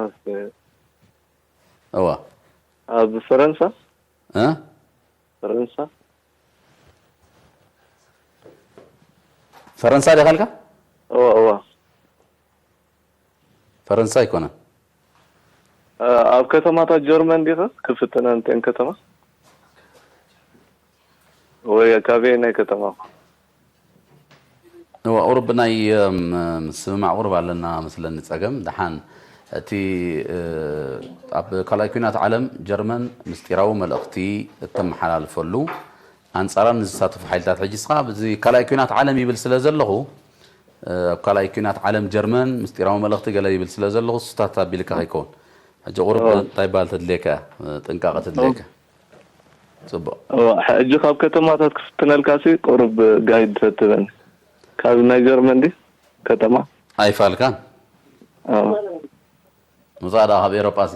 ኦኬ። እዋ ኣብ ፈረንሳ እ? ፈረንሳ ፈረንሳ ዲኻ ኢልካ? እዋ እዋ ፈረንሳ ኣይኮነን። ኣብ ከተማታት ጀርመን ዲኸ ክፍትነን እተን ከተማ? ወይ ካበየናይ ከተማ? እዋ ቁሩብ ናይ ምስምማዕ ቁሩብ ኣለና መስለኒ ጸገም። ደሓን እቲ ኣብ ካልኣይ ኲናት ዓለም ጀርመን ምስጢራዊ መልእኽቲ እተመሓላልፈሉ ኣንጻራ ንዝሳተፉ ሓይልታት፣ ሕጂ እስኻ ብዚ ካልኣይ ኲናት ዓለም ይብል ስለ ዘለኹ ኣብ ካልኣይ ኲናት ዓለም ጀርመን ምስጢራዊ መልእኽቲ ገለ ይብል ስለ ዘለኹ ስታት ኣቢልካ ከይከውን። ሕጂ ቁሩብ እንታይ ባል ተድልየካ ጥንቃቐ ተድልየካ። ጽቡቕ። ሕጂ ካብ ከተማታት ክፍትነልካ ሲ ቁሩብ ጋይድ ፈትበኒ። ካብ ናይ ጀርመን ዲ ከተማ? ኣይፋልካን። ኣዎ። ምጻእ ደኣ ካብ ኤሮጳ ሲ?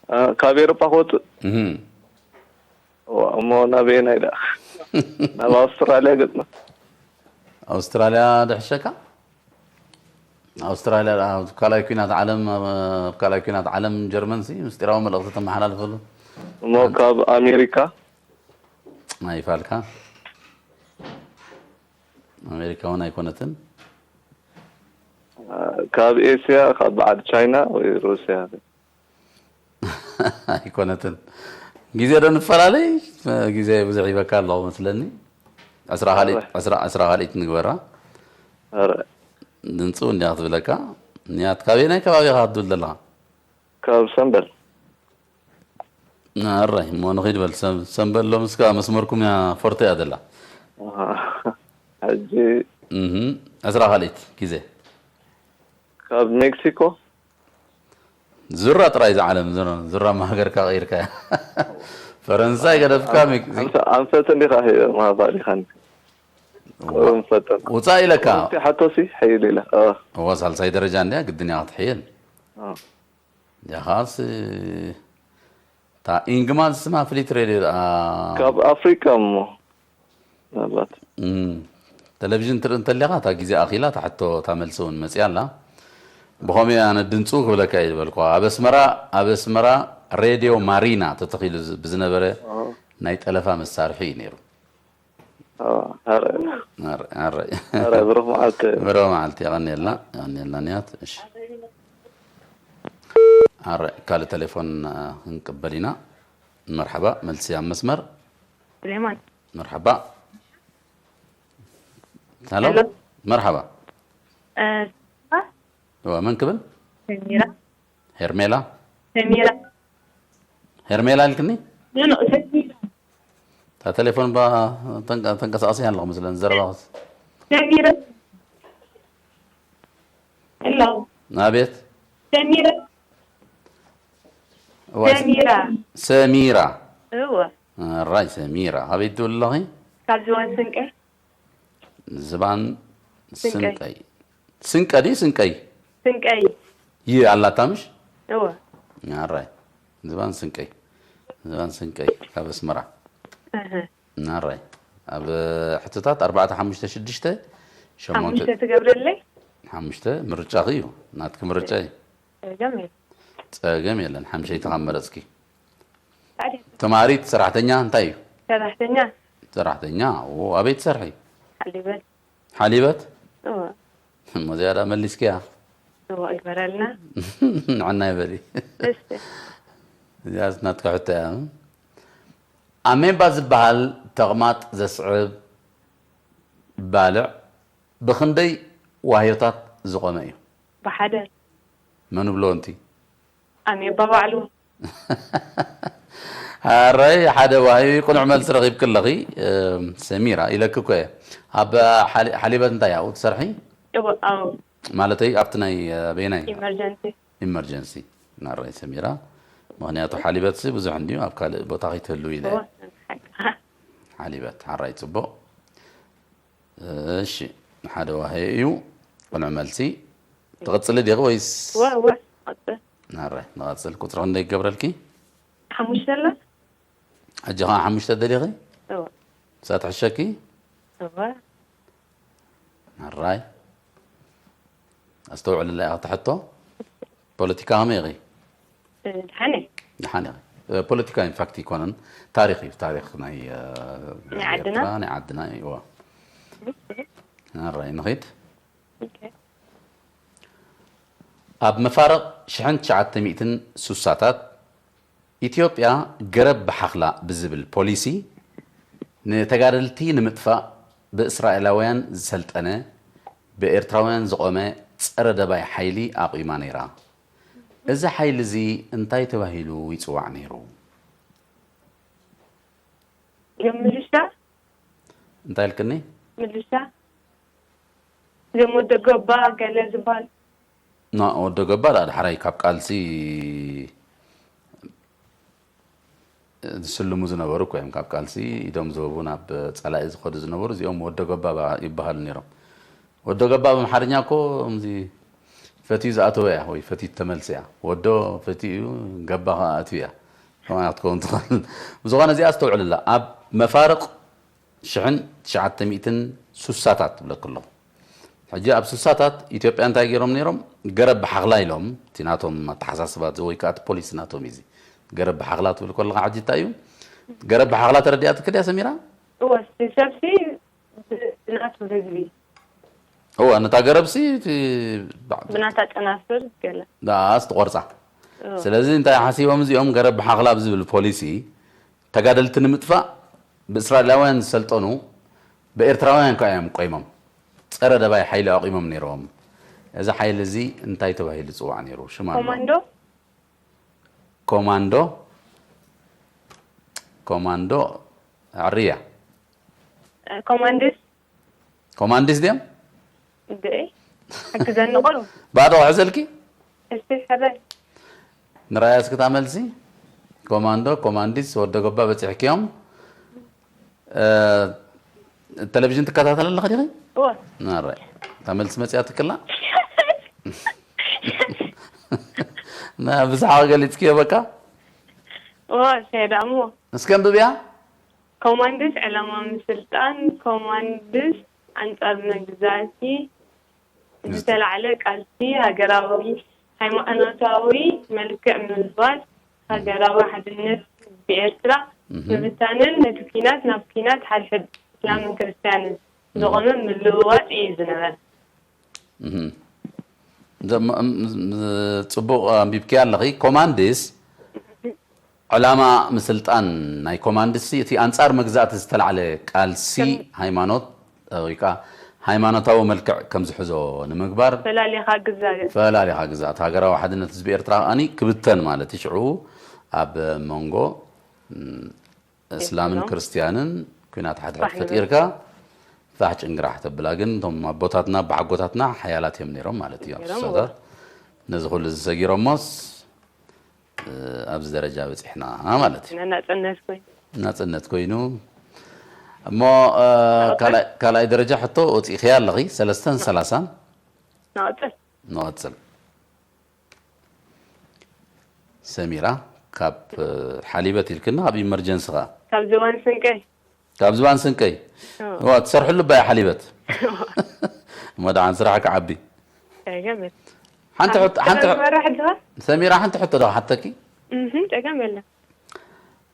አ፣ ካብ ኤሮጳ ክወጽእ? እህም። ዋ፣ እሞ ናበየናይ ደኣ? ናብ ኣውስትራልያ ገጽና። ኣውስትራልያ ድሕሸካ? ኣውስትራልያ ደኣ ኣብ ካልኣይ ኲናት ዓለም፣ ኣብ ካልኣይ ኲናት ዓለም ጀርመን ሲ ምስጢራዊ መልእኽቲ ተመሓላልፈሉ። እሞ ካብ ኣሜሪካ? ኣይፋልካ። ኣሜሪካ እውን ኣይኮነትን። አ፣ ካብ ኤስያ፣ ካብ በዓል ቻይና ወይ ሩስያ? ኣይኮነትን። ግዜ ዶ ንፈላለይ? ግዜ ብዙሕ ይበካ ኣለኹ መስለኒ። ዕስራ ካልኢት፣ ዕስራ፣ ዕስራ ካልኢት ንግበራ። ኧረ፣ ድምፂ እውን እንዲያ ክትብለካ። ንያት ካበየናይ ከባቢ ኢኻ ክትብል ዘለኻ? ካብ ሰምበል። ኣራይ፣ እሞ ንኺድ በል። ሰም-፣ ሰምበል ሎምስ ከኣ መስመርኩም እያ ፎርቶ እያ ዘላ። ኣሃ። ሕጂ እህ፣ ዕስራ ካልኢት ግዜ። ካብ ሜክሲኮ። ዙራ ጥራይ ዝዓለም፣ ዙራ፣ ዙራ ማሃገርካ ቀይርካ። ፈረንሳይ ገደፍካ ሜክሲኮ። ኣንፈ-፣ ኣንፈት እንዲኻ ሂ-፣ ማባሊኻኒ። ቁሩብ ፈጠን። ውፃእ ኢለካ። እቲ ሓቶሲ ሕይል ኢለ። አ። እዋ ሳልሳይ ደረጃ እንድያ ግድን እያ ክትሕይል። አ። ያኻስ እታ ኢንግማን ስማ ፍሊት ሬድዮ ደኣ። ካብ ኣፍሪቃ እሞ ምናልባት። እም፣ ቴሌቪዥን ትርኢ እንተሊኻ እታ ግዜ ኣኺላ እታ ሕቶ እታ መልሲ እውን መፅያ ኣላ። ብኸምኡ ኣነ ድንፁ ክብለካ እየ ዝበልኩ። ኣብ ኣስመራ፣ ኣብ ኣስመራ ሬድዮ ማሪና ተተኺሉ ዝ-፣ ብዝነበረ አ። ናይ ጠለፋ መሳርሒ እዩ ነይሩ። አ፣ ኣረ። ኣረ፣ ኣረ። ኣረ፣ ብሩኽ መዓልቲ። ብሩኽ መዓልቲ፣ የቐንየልና፣ የቐንየልና ንያት። እሺ። ኣረ፣ ካልእ ቴሌፎን፣ አ፣ ክንቅበል ኢና። መርሓባ፣ መልሲ ኣብ መስመር። سليمان. መርሓባ። ሄሎ። ሄሎ። መርሓባ። آه، እዋ፣ መን ክብል? سميرة. ሄርሜላ። سميرة. ሄርሜላ ኢልክኒ? لا، لا، سميرة. እታ ቴሌፎን ባ ተንቀ-፣ ተንቀሳቐሲ ኣለኹ መስለን ዘረባ። سميرة. ሄሎ። ኣቤት። سميرة. እዋ፣ سميرة. ሰሚራ። እወ። ኣራይ ሰሚራ። ኣቤት ትብል ኣለኺ? ካብ ዝባን ስንቀይ። ዝባን ስንቀይ። ስንቀይ። ስንቀ ድዩ ስንቀይ? ስንቀይ። ይ ኣላታ ምሽ? እወ። ኣራይ። ዝባን ስንቀይ። ዝባን ስንቀይ ካብ ኣስመራ። እህ። ኣራይ። ኣብ ሕቶታት ኣርባዕተ፣ ሓሙሽተ፣ ሽዱሽተ፣ ሸሞንተ። ሓሙሽተ ትገብረለይ? ሓሙሽተ ምርጫኺ እዩ። ናትኪ ምርጫ እዩ። ጸገም የለን። ጸገም የለን። ሓምሸይቲ ካብ መረጽኪ። ታዲያ ተማሪት፣ ሰራሕተኛ እንታይ እዩ? ሰራሕተኛ። ሰራሕተኛ። ኦ፣ ኣበይ ትሰርሒ? ሓሊበት። ሓሊበት? እወ። እሞ ዝያዳ መሊስኪያ። እወ፣ እግበረልና። ንዓና ይበሊ። እሺ። እዚኣስ ናትካ ሕቶ እያ። ኣሜባ ዝበሃል ተቕማጥ ዘስዕብ ባልዕ ብኽንደይ ዋህዮታት ዝቖመ እዩ? ብሓደ። መን ብሎ እንቲ? ኣሜባ ባዕሉ። ኣረይ፣ ሓደ ዋህዮ እዩ። ቅኑዕ መልሲ ረኺብኪ ኣለኺ፣ እም፣ ሰሚራ፣ ኢለኪ እኮ እየ። ኣብ ሓሊ-፣ ሓሊበት እንታይ ኣብኡ ትሰርሒ? እወ፣ ኣው። ማለተይ ኣብቲ ናይ፣ እ፣ በየናይ? ኢመርጀንሲ። ኢመርጀንሲ። ናረይ ሰሚራ። ምኽንያቱ ሓሊበትሲ ብዙሕ እንድዩ፣ ኣብ ካልእ ቦታ ከይትህልው ኢለ። እወ፣ ሓሊበት፣ ሓራይ ጽቡቕ። እሺ፣ ሓደ ዋህዮ እዩ። ቅኑዕ መልሲ። ትቕጽሊ ዲኺ ወይስ? እወ፣ እወ፣ ቀጽል። ናረይ፣ ንቐጽል። ቁጽሪ ክንደይ ክገብረልኪ? ሓሙሽተ ኣላ? ሕጂ ኸዓ ሓሙሽተ ደሊኺ? እወ። ንሳ ትሕሸኪ? እወ። ኣራይ። ኣስተውዕልላ ኢኻ እታ ሕቶ። ፖለቲካ ከመይ ኢኺ? እ፣ ደሓን እየ። ደሓን ኢኺ። እ፣ ፖለቲካ ኢንፋክት ኣይኮነን፣ ታሪኽ እዩ፣ ታሪኽ ናይ፣ እ፣ ናይ ዓድና? ኤርትራ፣ ናይ ዓድና እዩ። እዋ። ኣራይ፣ ንኺድ። ኦኬ። ኣብ መፋርቕ ሽሕን ትሽዓተ ሚእትን ሱሳታት፣ ኢትዮጵያ ገረብ ብሓኽላ ብዝብል ፖሊሲ፣ ንተጋደልቲ ንምጥፋእ ብእስራኤላውያን ዝሰልጠነ፣ ብኤርትራውያን ዝቖመ ጸረ ደባይ ሓይሊ ኣቑማ ነይራ። እዚ ሓይሊ እዚ እንታይ ተባሂሉ ይጽዋዕ ነይሩ? እዮም ምልሻ እንታይ ኢልክኒ? ምልሻ እዮም ወደ ገባ ገለ ዝበሃል ና ወደ ገባ ዳኣ ዳሕራይ ካብ ቃልሲ ዝስልሙ ዝነበሩ እኮ እዮም። ካብ ቃልሲ ኢዶም ዝህቡ ናብ ጸላኢ ዝኸዱ ዝነበሩ እዚኦም ወደ ገባ ይበሃሉ ነይሮም። ወዶ ገባ ኣብ ኣምሓርኛ እኮ ከምዚ ፈትዩ ዝኣተወ እያ ወይ ፈትዩ ተመልሰ እያ። ወዶ ፈትዩ ገባ ከዓ ኣትዩ እያ። ከማያ ክትከውን ትኽእል። ብዝኾነ እዚኣ ኣስተውዕልላ። ኣብ መፋርቕ ሽሕን ትሽዓተ ሚእትን ሱሳታት ትብለክ ኣለኹ። ሕጂ ኣብ ሱሳታት ኢትዮጵያ እንታይ ገይሮም ነይሮም? ገረብ ብሓኽላ ኢሎም፣ እቲ ናቶም ኣተሓሳስባ ወይ ከዓ እቲ ፖሊሲ ናቶም እዩ እዚ። ገረብ ብሓኽላ ትብል ከለኻ ሕጂ እንታይ እዩ? ገረብ ብሓኽላ ተረዲኣትክ ድያ ሰሚራ? እወ፣ እቲ ሰብሲ ብናቱ ህዝቢ እወ ነታ ገረብሲ እቲ ባዕ- ብናታ ጨናፍር ገለ ዳስ ትቆርፃ። እወ። ስለዚ እንታይ ሓሲቦም እዚኦም ገረብ ብሓኽላ ብዝብል ፖሊሲ ተጋደልቲ ንምጥፋእ ብእስራኤላውያን ዝሰልጠኑ ብኤርትራውያን ከኣ እዮም ቆይሞም ጸረ ደባይ ሓይሊ ኣቑሞም ነይሮም። እዚ ሓይሊ እዚ እንታይ ተባሂሉ ይፅዋዕ ነይሩ? ሽም ኣለዎ። ኮማንዶ ኮማንዶ ኮማንዶ ዕርያ ኮማንድስ ኮማንዲስ ድዮም? እንዴ ሓግዘኒ ቆልዑ ባዶ ክሕዘልኪ እስቲ ሕረይ ንራያ እስክታ መልሲ ኮማንዶ ኮማንዲስ ወደ ጎባ በፂሕክዮም እ፣ ቴሌቪዥን ትከታተል ኣለኺ ዲኺ? እወ ናራይ እታ መልሲ መፅያ ትክላ ብዛዕባ ገሊፅክዮ በቃ እወ ሸዳሞ እስከ እንብብያ ኮማንድስ ዕላማ ምስልጣን ኮማንድስ ኣንጻር መግዛእቲ ዝተላዕለ ቃልሲ ሃገራዊ ሃይማኖታዊ መልክዕ ምልባስ ሃገራዊ ሓድነት ህዝቢ ኤርትራ ምብታንን ነቲ ኲናት ናብ ኲናት ሓድሕድ እስላምን ክርስትያንን ዘቖመ ምልውዋጥ እዩ ዝነበረ። ጽቡቕ ኣንቢብክያ ኣለኺ። ኮማንድስ ዕላማ ምስልጣን ናይ ኮማንድሲ እቲ ኣንጻር መግዛእቲ ዝተላዕለ ቃልሲ ሃይማኖት ወይ ከዓ ሃይማኖታዊ መልክዕ ከም ዝሕዞ ንምግባር ፈላሊኻ ግዛእ ፈላሊኻ ግዛእ እቲ ሃገራዊ ሓድነት ህዝቢ ኤርትራ ከኣኒ ክብተን ማለት እዩ። ሽዑ ኣብ መንጎ እስላምን ክርስትያንን ኲናት ሓድሕድ ፈጢርካ ፋሕ ጭንግራሕ ተብላ ግን እቶም ኣቦታትና ኣቦሓጎታትና ሓያላት እዮም ነይሮም ማለት እዩ። ኣፍሳታት ነዚ ኩሉ እዚ ሰጊሮሞስ ኣብዚ ደረጃ በፂሕና ማለት እዩ። ናፅነት ኮይኑ ናፅነት ኮይኑ እሞ ካልኣይ ደረጃ ሕቶ ወፂእኽያ ኣለኺ ሰለስተን ሰላሳን ንቐፅል ንቐፅል ሰሚራ ካብ ሓሊበት ኢልክና ካብ ኢመርጀንሲ ኸዓ ካብ ዝባን ስንቀይ ካብ ዝባን ስንቀይ ዋ ትሰርሕሉ ባይ ሓሊበት እሞ ደሓን ስራሕ ክዓቢ ሓንቲ ሰሚራ ሓንቲ ሕቶ ዶ ሓተኪ ጸገም የለን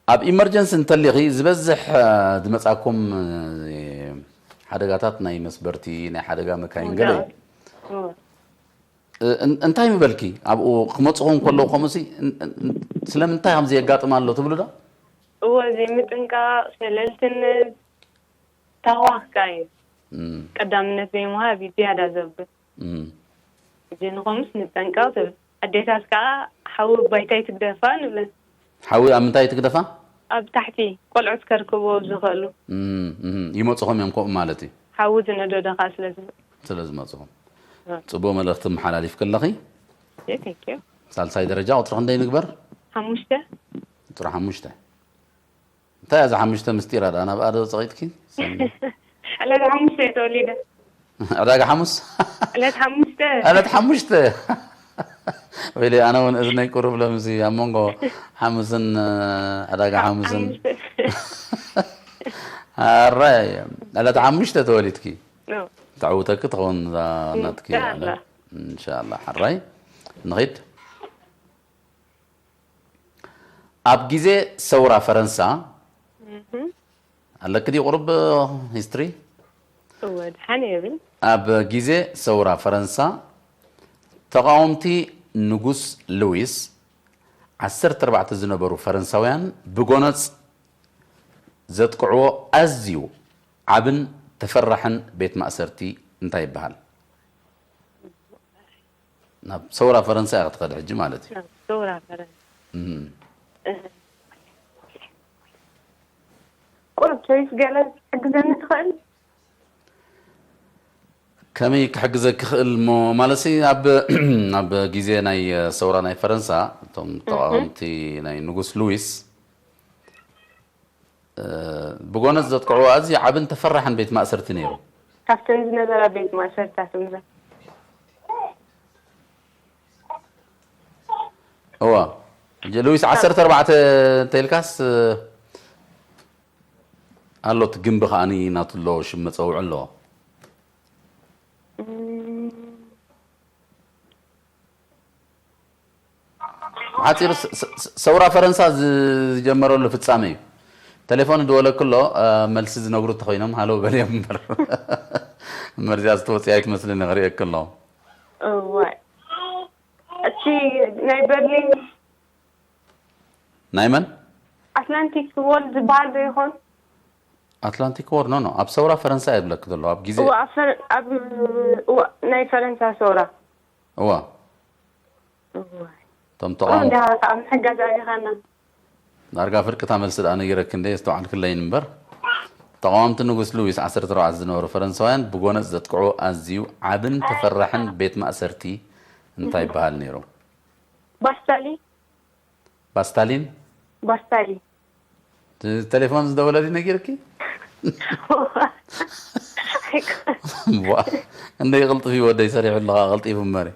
ኣብ ኢመርጀንሲ እንተሊኺ ዝበዝሕ ዝመጻኩም ሓደጋታት ናይ መስበርቲ ናይ ሓደጋ መካይን ገለ እንታይ ምበልኪ ኣብኡ ክመፅኹም ከለዉ ከምኡሲ ስለምንታይ ከምዚ የጋጥም ኣሎ ትብሉ ዶ እወ ዘይምጥንቃቕ ሸለልትነት ታዋኽካ እዩ ቀዳምነት ዘይምሃብ እዩ ዝያዳ ዘብል እዚ ንኸምስ ንጠንቀቕ ትብል ኣዴታት ከዓ ሓዊ ባይታይ ትግደፋ ንብለን ሓዊ ኣብ ምንታይ ትግደፋ ኣብ ታሕቲ ቆልዑት ከርክቦ ዝኽእሉ ይመፅኹም እዮም ከምኡ ማለት እዩ ሓዊ ዝነደዶ ከዓ ስለ ዝመፅኹም ፅቡቅ መልእክቲ መሓላሊፍ ከለኺ ሳልሳይ ደረጃ ቁፅሪ ክንደይ ንግበር ሓሙሽተ ቁፅሪ ሓሙሽተ እንታይ እያ ሓሙሽተ ምስጢራ ዳ ናብኣ ዶ ፀቂጥኪ ዕለት ሓሙሽተ እየ ተወሊደ ዕዳጋ ሓሙስ ዕለት ሓሙሽተ ዕለት ሓሙሽተ ወይለ ኣነ እውን እዝነይ ቁሩብ ለምዚ ኣብ መንጎ ሓሙስን ዕዳጋ ሓሙስን ኣራይ ዕለት ሓሙሽተ ተወሊድኪ ተዕውተኪ ትኸውን ናትኪ እንሻላ ሓራይ ንኺድ ኣብ ግዜ ሰውራ ፈረንሳ ኣለኪ ድዩ ቁሩብ ሂስትሪ እወ ድሓን የብል ኣብ ግዜ ሰውራ ፈረንሳ ተቓወምቲ ንጉስ ሉዊስ ዓሰርተ ኣርባዕተ ዝነበሩ ፈረንሳውያን ብጎነጽ ዘጥቅዕዎ ኣዝዩ ዓብን ተፈራሕን ቤት ማእሰርቲ እንታይ ይበሃል? ናብ ሰውራ ፈረንሳ ኢኻ ትኸድ ሕጂ ማለት እዩ። ናብ ሰውራ ፈረንሳ። እም። እ፣ ቁሩብ ቸይስ ገለ ክትሕግዘኒ ትኽእል? ከመይ ክሕግዘኪ ክእል እሞ፣ ማለትሲ ኣብ፣ ኣብ ግዜ ናይ ሰውራ ናይ ፈረንሳ፣ እቶም እህ። ተቓወምቲ ናይ ንጉስ ሉዊስ፣ እ፣ ብጎነጽ ዘጥቅዕዎ ኣዝዩ ዓብን ተፈራሕን ቤት ማእሰርቲ ነይሩ። ካብተን ዝነበራ ቤት ማእሰርታት እምበር። እዋ። ሉዊስ ዓሰርተ ኣርባዕተ እንተኢልካስ፣ እ፣ ኣሎ፣ እቲ ግምቢ ከኣኒ ናቱ ኣለዎ፣ ሽም መጸውዒ ኣለዎ። እም። ብሓጺሩ ስ-፣ ስ-፣ ስ-፣ ሰውራ ፈረንሳ ዝ-፣ ዝጀመረሉ ፍጻመ እዩ። ቴሌፎን ዝደወለኪ ኣሎ፣ እ፣ መልሲ ዝነግሩ እንተኾይኖም ሃሎ በልዮም እምበር። እምበር እዚኣ ዝተወጽኣ ኣይትመስልን፣ ክርእየኪ ኣለኹ። እዋይ። እቲ ናይ በርሊን ናይ መን? ኣትላንቲክ ዎል ዝበሃል ዶ ይኾን? ኣትላንቲክ ዎር፣ ኖ፣ ኖ፣ ኣብ ሰውራ ፈረንሳ እየ ዝብለኪ ዘለኹ። ኣብ ግዜ እዋ፣ ኣብ ፈረ-፣ ኣብ፣ እዋ፣ ናይ ፈረንሳ ሰውራ። እዋ። እዋ። እቶም ተቃወምቲ እንዳ፣ ከዓ ምሕጋዝ ኣሊኻና። ዳርጋ ፍርቂ እታ መልሲ ደኣ ነጊረኪ እንደ የስተውዓልክለይን እምበር፣ ተቃወምቲ ንጉስ ሉዊስ ዓሰርተ ኣርባዕተ ዝነበሩ ፈረንሳውያን ብጎነጽ ዘጥቅዑ ኣዝዩ ዓብን ተፈራሕን ቤት ማእሰርቲ እንታይ ይበሃል ነይሩ? ባስታሊ። ባስታሊን? ባስታሊ። እቲ ቴሌፎን ዝደወለሊ ነጊርኪ? ዋ፣ እንደ ይቕልጥፍ እዩ ወደይ ሰሪሑ ኣለኻ፣ ቀልጢፉ እምበሪ።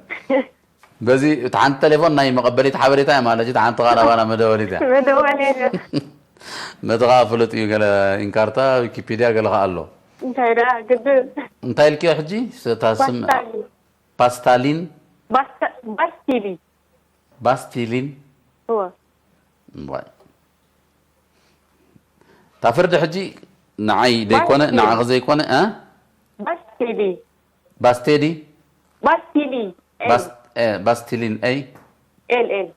በዚ፣ እቲ ሓንቲ ቴሌፎን ናይ መቐበሊት ሓበሬታ እያ ማለት እዩ፣ እቲ ሓንቲ ኻልኣ ባላ መደወሊት እያ። መደወሊ እያ። ነቲ ኸኣ ፍሉጥ እዩ፣ ገለ ኢንካርታ፣ ዊኪፒድያ፣ ገለ ኸኣ ኣሎ። እንታይ ደኣ ግድን። እንታይ ኢልክዮ ሕጂ? እታ ስም ባስታሊ። ፓስታሊን? ባስታ-፣ ባስቲሊ። ባስቲሊን? እወ። እዋይ። እታ ፍርዲ ሕጂ ንዓይ ዘይኮነ፣ ባስቲሊ። ንዓኺ ዘይኮነ፣ እ? ባስቲሊ። ባስቴዲ? ባስቲሊ። ኤል። ባስ-፣ ኤ፣ ባስቲሊን፣ ኤይ? ኤል፣ ኤል።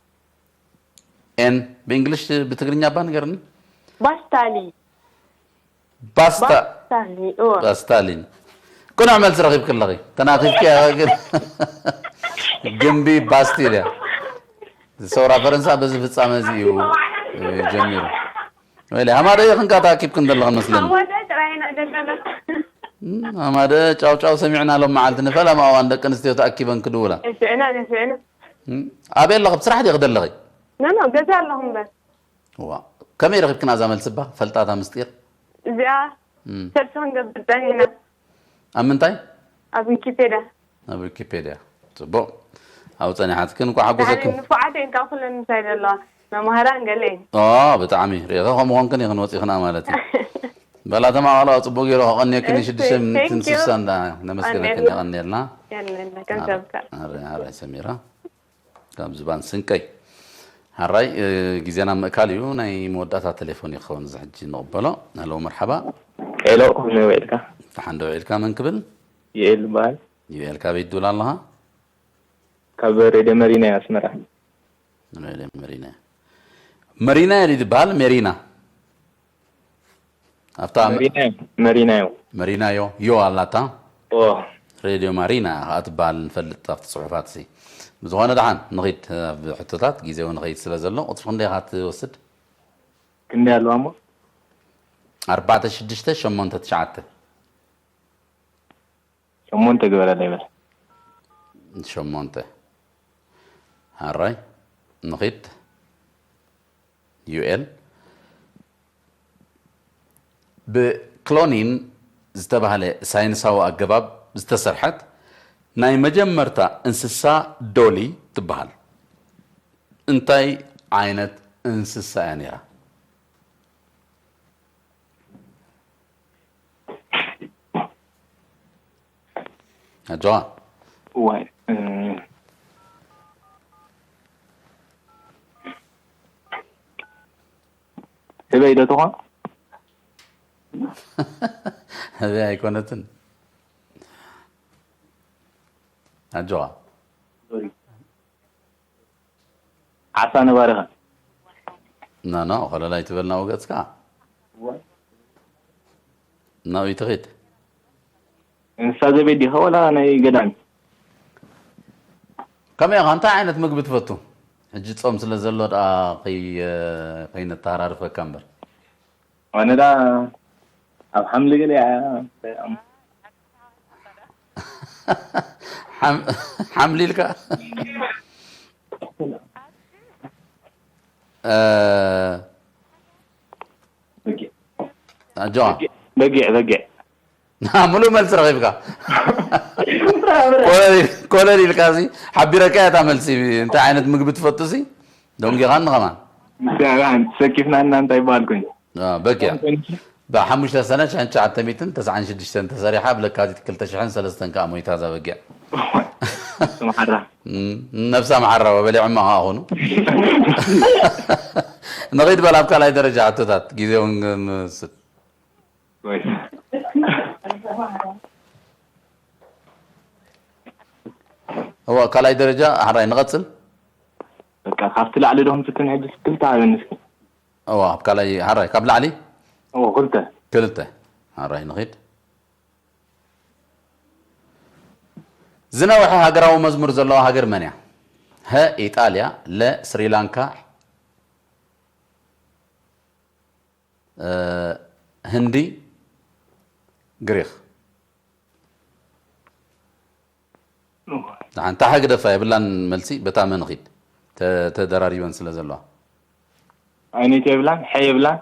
ኤን። ብእንግሊሽ፣ ብትግርኛ እባ ንገርኒ። ባስታሊ። ባስታ-፣ ባስታሊ፣ እወ። ባስታሊን። ቅኑዕ መልሲ ረኺብኪ ኣለኺ። ተናኺፍኪ ኢኺ ግን። ግምቢ ባስቲል እያ። ሰውራ ፈረንሳ በዚ ፍጻመ እዚ እዩ፣ እ፣ ጀሚሩ። ወይለ፣ ሃማደ ኢኽን ከኣ ተኣኪብክን ዘለኽን መስለኒ። ሃማደ ጥራይ ኢና ዘለና። እም፣ ሃማደ ጫው ጫው ሰሚዕና ሎም መዓልቲ ንፈለማ እዋን ደቂ ኣንስትዮ ተኣኪበን ክድውላ። ንስዕና፣ ንስዕና። እም፣ ኣበይ ኣለኺ? ብስራሕ ዲኺ ዘለኺ? ኖ፣ ኖ፣ ገዛ ኣለኹ እምበር። ዋ፣ ከመይ ረኺብክና እዛ መልሲ እባ? ፈልጣታ ምስጢር። እዚኣ እም። ሰርች ክንገብር ጸኒሕና። ኣብ ምንታይ? ኣብ ዊኪፔድያ። ኣብ ዊኪፔድያ። ጽቡቕ። ኣብ ጸኒሓትክን እንኳዕ ሓጎሰክን። ብጣዕሚ ንፉዓት እየን ካብ ኩለን ምሳይ ዘለዋ። መማህራን ገለ እየን። ኦ፣ ብጣዕሚ። ርኢኸ ከምኡ ኾንክን ኢኽን ወጺኽና ማለት እዩ። በላ ተማቐለዋ ጽቡቕ ገይሩ ከቐንየክን እሺ፣ ሽዱሽተ ሚኒትን thank you። ስሳን ደኣ ነመስግነክን ቀንየልና። የቐንየልና። የቐንየልና። ከም ኣረ-፣ ሰብካ። ኣረ-፣ ኣረ ሰሚራ። ካብ ዝባን ስንቀይ። ሓራይ፣ እ፣ ግዜና ምእካል እዩ። ናይ መወዳእታ ቴሌፎን ይኸውን እዚ ሕጂ ንቕበሎ። ሃሎ፣ መርሓባ። ሄሎ፣ ከመይ ውዒልካ? ደሓን ዶ ውዒልካ? መን ክብል? ዩኤል ይበሃል። ዩኤል፣ ካበይ ትድውል ኣለኻ? ካብ ሬድዮ መሪና ኣስመራ። ሬድዮ መሪና። መሪና እዩ ዝበሃል፣ ሜሪና? ኣብታ መ-፣ መሪናዮ፣ መሪናዮ። መሪናዮ፣ ዮ ኣላታ። ኦ። ሬድዮ ማሪና ኸኣ ትበሃል ንፈልጥ ኣብቲ ጽሑፋት እዚ። ብዝኾነ ደሓን ንኺድ ኣብ ሕቶታት፣ ግዜ እውን ንኸይድ ስለ ዘሎ፣ ቁጽሪ ክንደይ ኢኻ ትወስድ? ክንደይ ኣለዋ እሞ? ኣርባዕተ ሽዱሽተ ሸሞንተ ትሽዓተ። ሸሞንተ ግበረለይ በል። ሸሞንተ። ሓራይ ንኺድ። ዩኤል፣ ብክሎኒን ዝተባህለ ሳይንሳዊ ኣገባብ ዝተሰርሐት ናይ መጀመርታ እንስሳ ዶሊ ትበሃል። እንታይ ዓይነት እንስሳ እያ ነይራ? ኣጆኻ። እዋይ፣ እ፣ ህበይ ዶ ትኾን? ህበይ ኣይኮነትን። ኣጆኻ። ሶሪ። ዓሳ ነባሪኻ። ና ና፣ ኸለላ ኣይትበልና ወገጽካ። ናብይ ትኺድ? እንስሳ ዘቤት ዲኻ ወላ ናይ ገዳም? ከመይ ኢኻ? እንታይ ዓይነት ምግቢ ትፈቱ? ሕጂ ጾም ስለ ዘሎ ደኣ ከይ-፣ ከይነተሃራርፈካ እምበር። ኣነ ዳ ኣብ ሓምሊ ገለ እያ። ሓም-፣ ሓምሊ ኢልካ? እ፣ ኣጆዋ። በጊዕ፣ በጊዕ። ምሉእ መልሲ ረኺብካ። ኮለል ኢል-፣ ኮለል ኢልካ ሲ ሓቢረካ እያ እታ መልሲ። እንታይ ዓይነት ምግቢ ትፈቱ ሲ? ደንጊኻኒ ከማን። ሰኪፍና እና እንታይ ይበሃል ኮይኑ? አ፣ በጊዕ። ብሓሙሽተ ሰነ ሽሕን ትሽዓተ ሚእትን ተስዓን ሽዱሽተን ተሰሪሓ፣ ኣብ ለካቲት ክልተ ሽሕን ሰለስተን ከኣ ሞይታ እዛ በጊዕ። ስምሓራ። እም፣ ነብሳ መሓራ በሊዖማ ከኣ ኾኑ። ንኺድ በል ኣብ ካልኣይ ደረጃ ሕቶታት፣ ግዜ እውን ንስድ። ወይ። እዋ፣ ካልኣይ ደረጃ፣ ሓራይ ንቐጽል። በቃ ካብቲ ላዕሊ ዶ ክንፍትን ሕጂ ክልተ ሃበኒ እስኪ። እዋ፣ ኣብ ካልኣይ፣ ሓራይ፣ ካብ ላዕሊ? እዎ፣ ክልተ። ክልተ። ሓራይ ንኺድ። ዝነውሐ ሃገራዊ መዝሙር ዘለዋ ሃገር መን እያ? ሀ ኢጣልያ፣ ለ ስሪላንካ፣ እ፣ ህንዲ፣ ግሪኽ። ደሓን፣ ታሓ ግደፋ የብላን መልሲ፣ በታ መን ኺድ። ተ-፣ ተደራሪበን ስለ ዘለዋ። ኣይነይቲ የብላን፣ ሐ የብላን።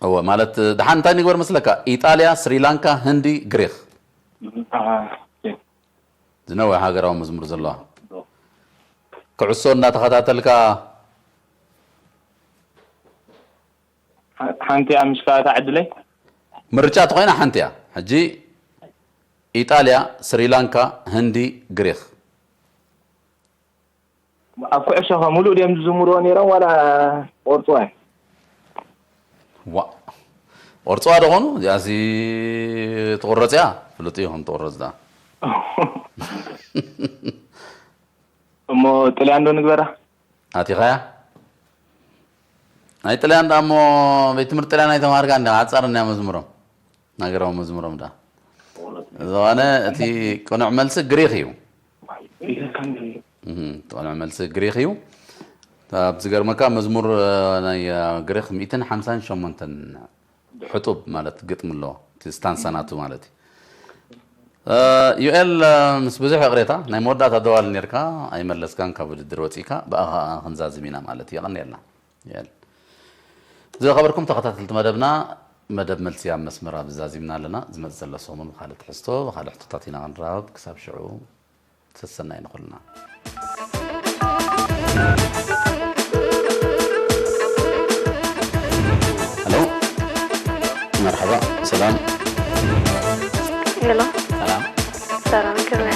እወ፣ ማለት ደሓን እንታይ ንግበር መስለካ? ኢጣልያ፣ ስሪላንካ፣ ህንዲ፣ ግሪኽ። ኣሃ፣ ኦኬ። ዝነውሐ ሃገራዊ መዝሙር ዘለዋ። ኩዕሶ እናተኸታተልካ ሓ-፣ ሓንቲ እያ ምሽ ከኣ እታ ዕድለይ? ምርጫ ተኾይና ሓንቲ እያ። ሕጂ ኢጣልያ፣ ስሪላንካ፣ ህንዲ፣ ግሪኽ። ኣብ ኩዕሾ ኸ ሙሉእ ድዮም ዝዝምርዎ ነይሮም ዋላ ቆርጽዋ እዮም? ዋ፣ ቆርጽዋ ዶ ኾኑ? እዚኣሲ ትቑረጽ እያ። ፍሉጥ እዩ ከም ትቑረጽ ደኣ። እሞ ጥልያን ዶ ንግበራ? ኣቲኻያ? ናይ ጥልያን ደኣ እሞ ቤት ትምህርቲ ጥልያን ኣይተማሃርካን ዲኻ? ሓጻር እንድያ መዝሙሮም። ሃገራዊ መዝሙሮም ደኣ። ዝኾነ እቲ ቅኑዕ መልሲ ግሪኽ እዩ። እህ፣ እቲ ቅኑዕ መልሲ ግሪኽ እዩ። ኣብ ዝገርመካ መዝሙር፣ እ፣ ናይ፣ እ፣ ግሪኽ ሚእትን ሓምሳን ሸሞንተን ሕጡብ ማለት ግጥሚ ኣለዎ። እቲ ስታንሳ ናቱ ማለት እዩ። እ፣ ዩኤል፣ እ፣ ምስ ብዙሕ ይቕሬታ ናይ መወዳእታ ደዋል ኔርካ ኣይመለስካን፣ ካብ ውድድር ወጺእካ፣ ብኣኻ ክንዛዝም ኢና ማለት እዩ። የቐንየልና። የል። ዝኸበርኩም ተኸታተልቲ መደብና፣ መደብ መልሲ ኣብ መስመር ኣብ ዛዚምና ኣለና። ዝመጽእ ዘሎ ሰሙን ብኻልእ ትሕዝቶ፣ ብኻልእ ሕቶታት ኢና ክንራኸብ። ክሳብ ሽዑ ሰሰናይ ንኹልና። ሄሎ፣ መርሓባ፣ ሰላም። ሄሎ፣ ሰላም። ሰላም፣ ከመይ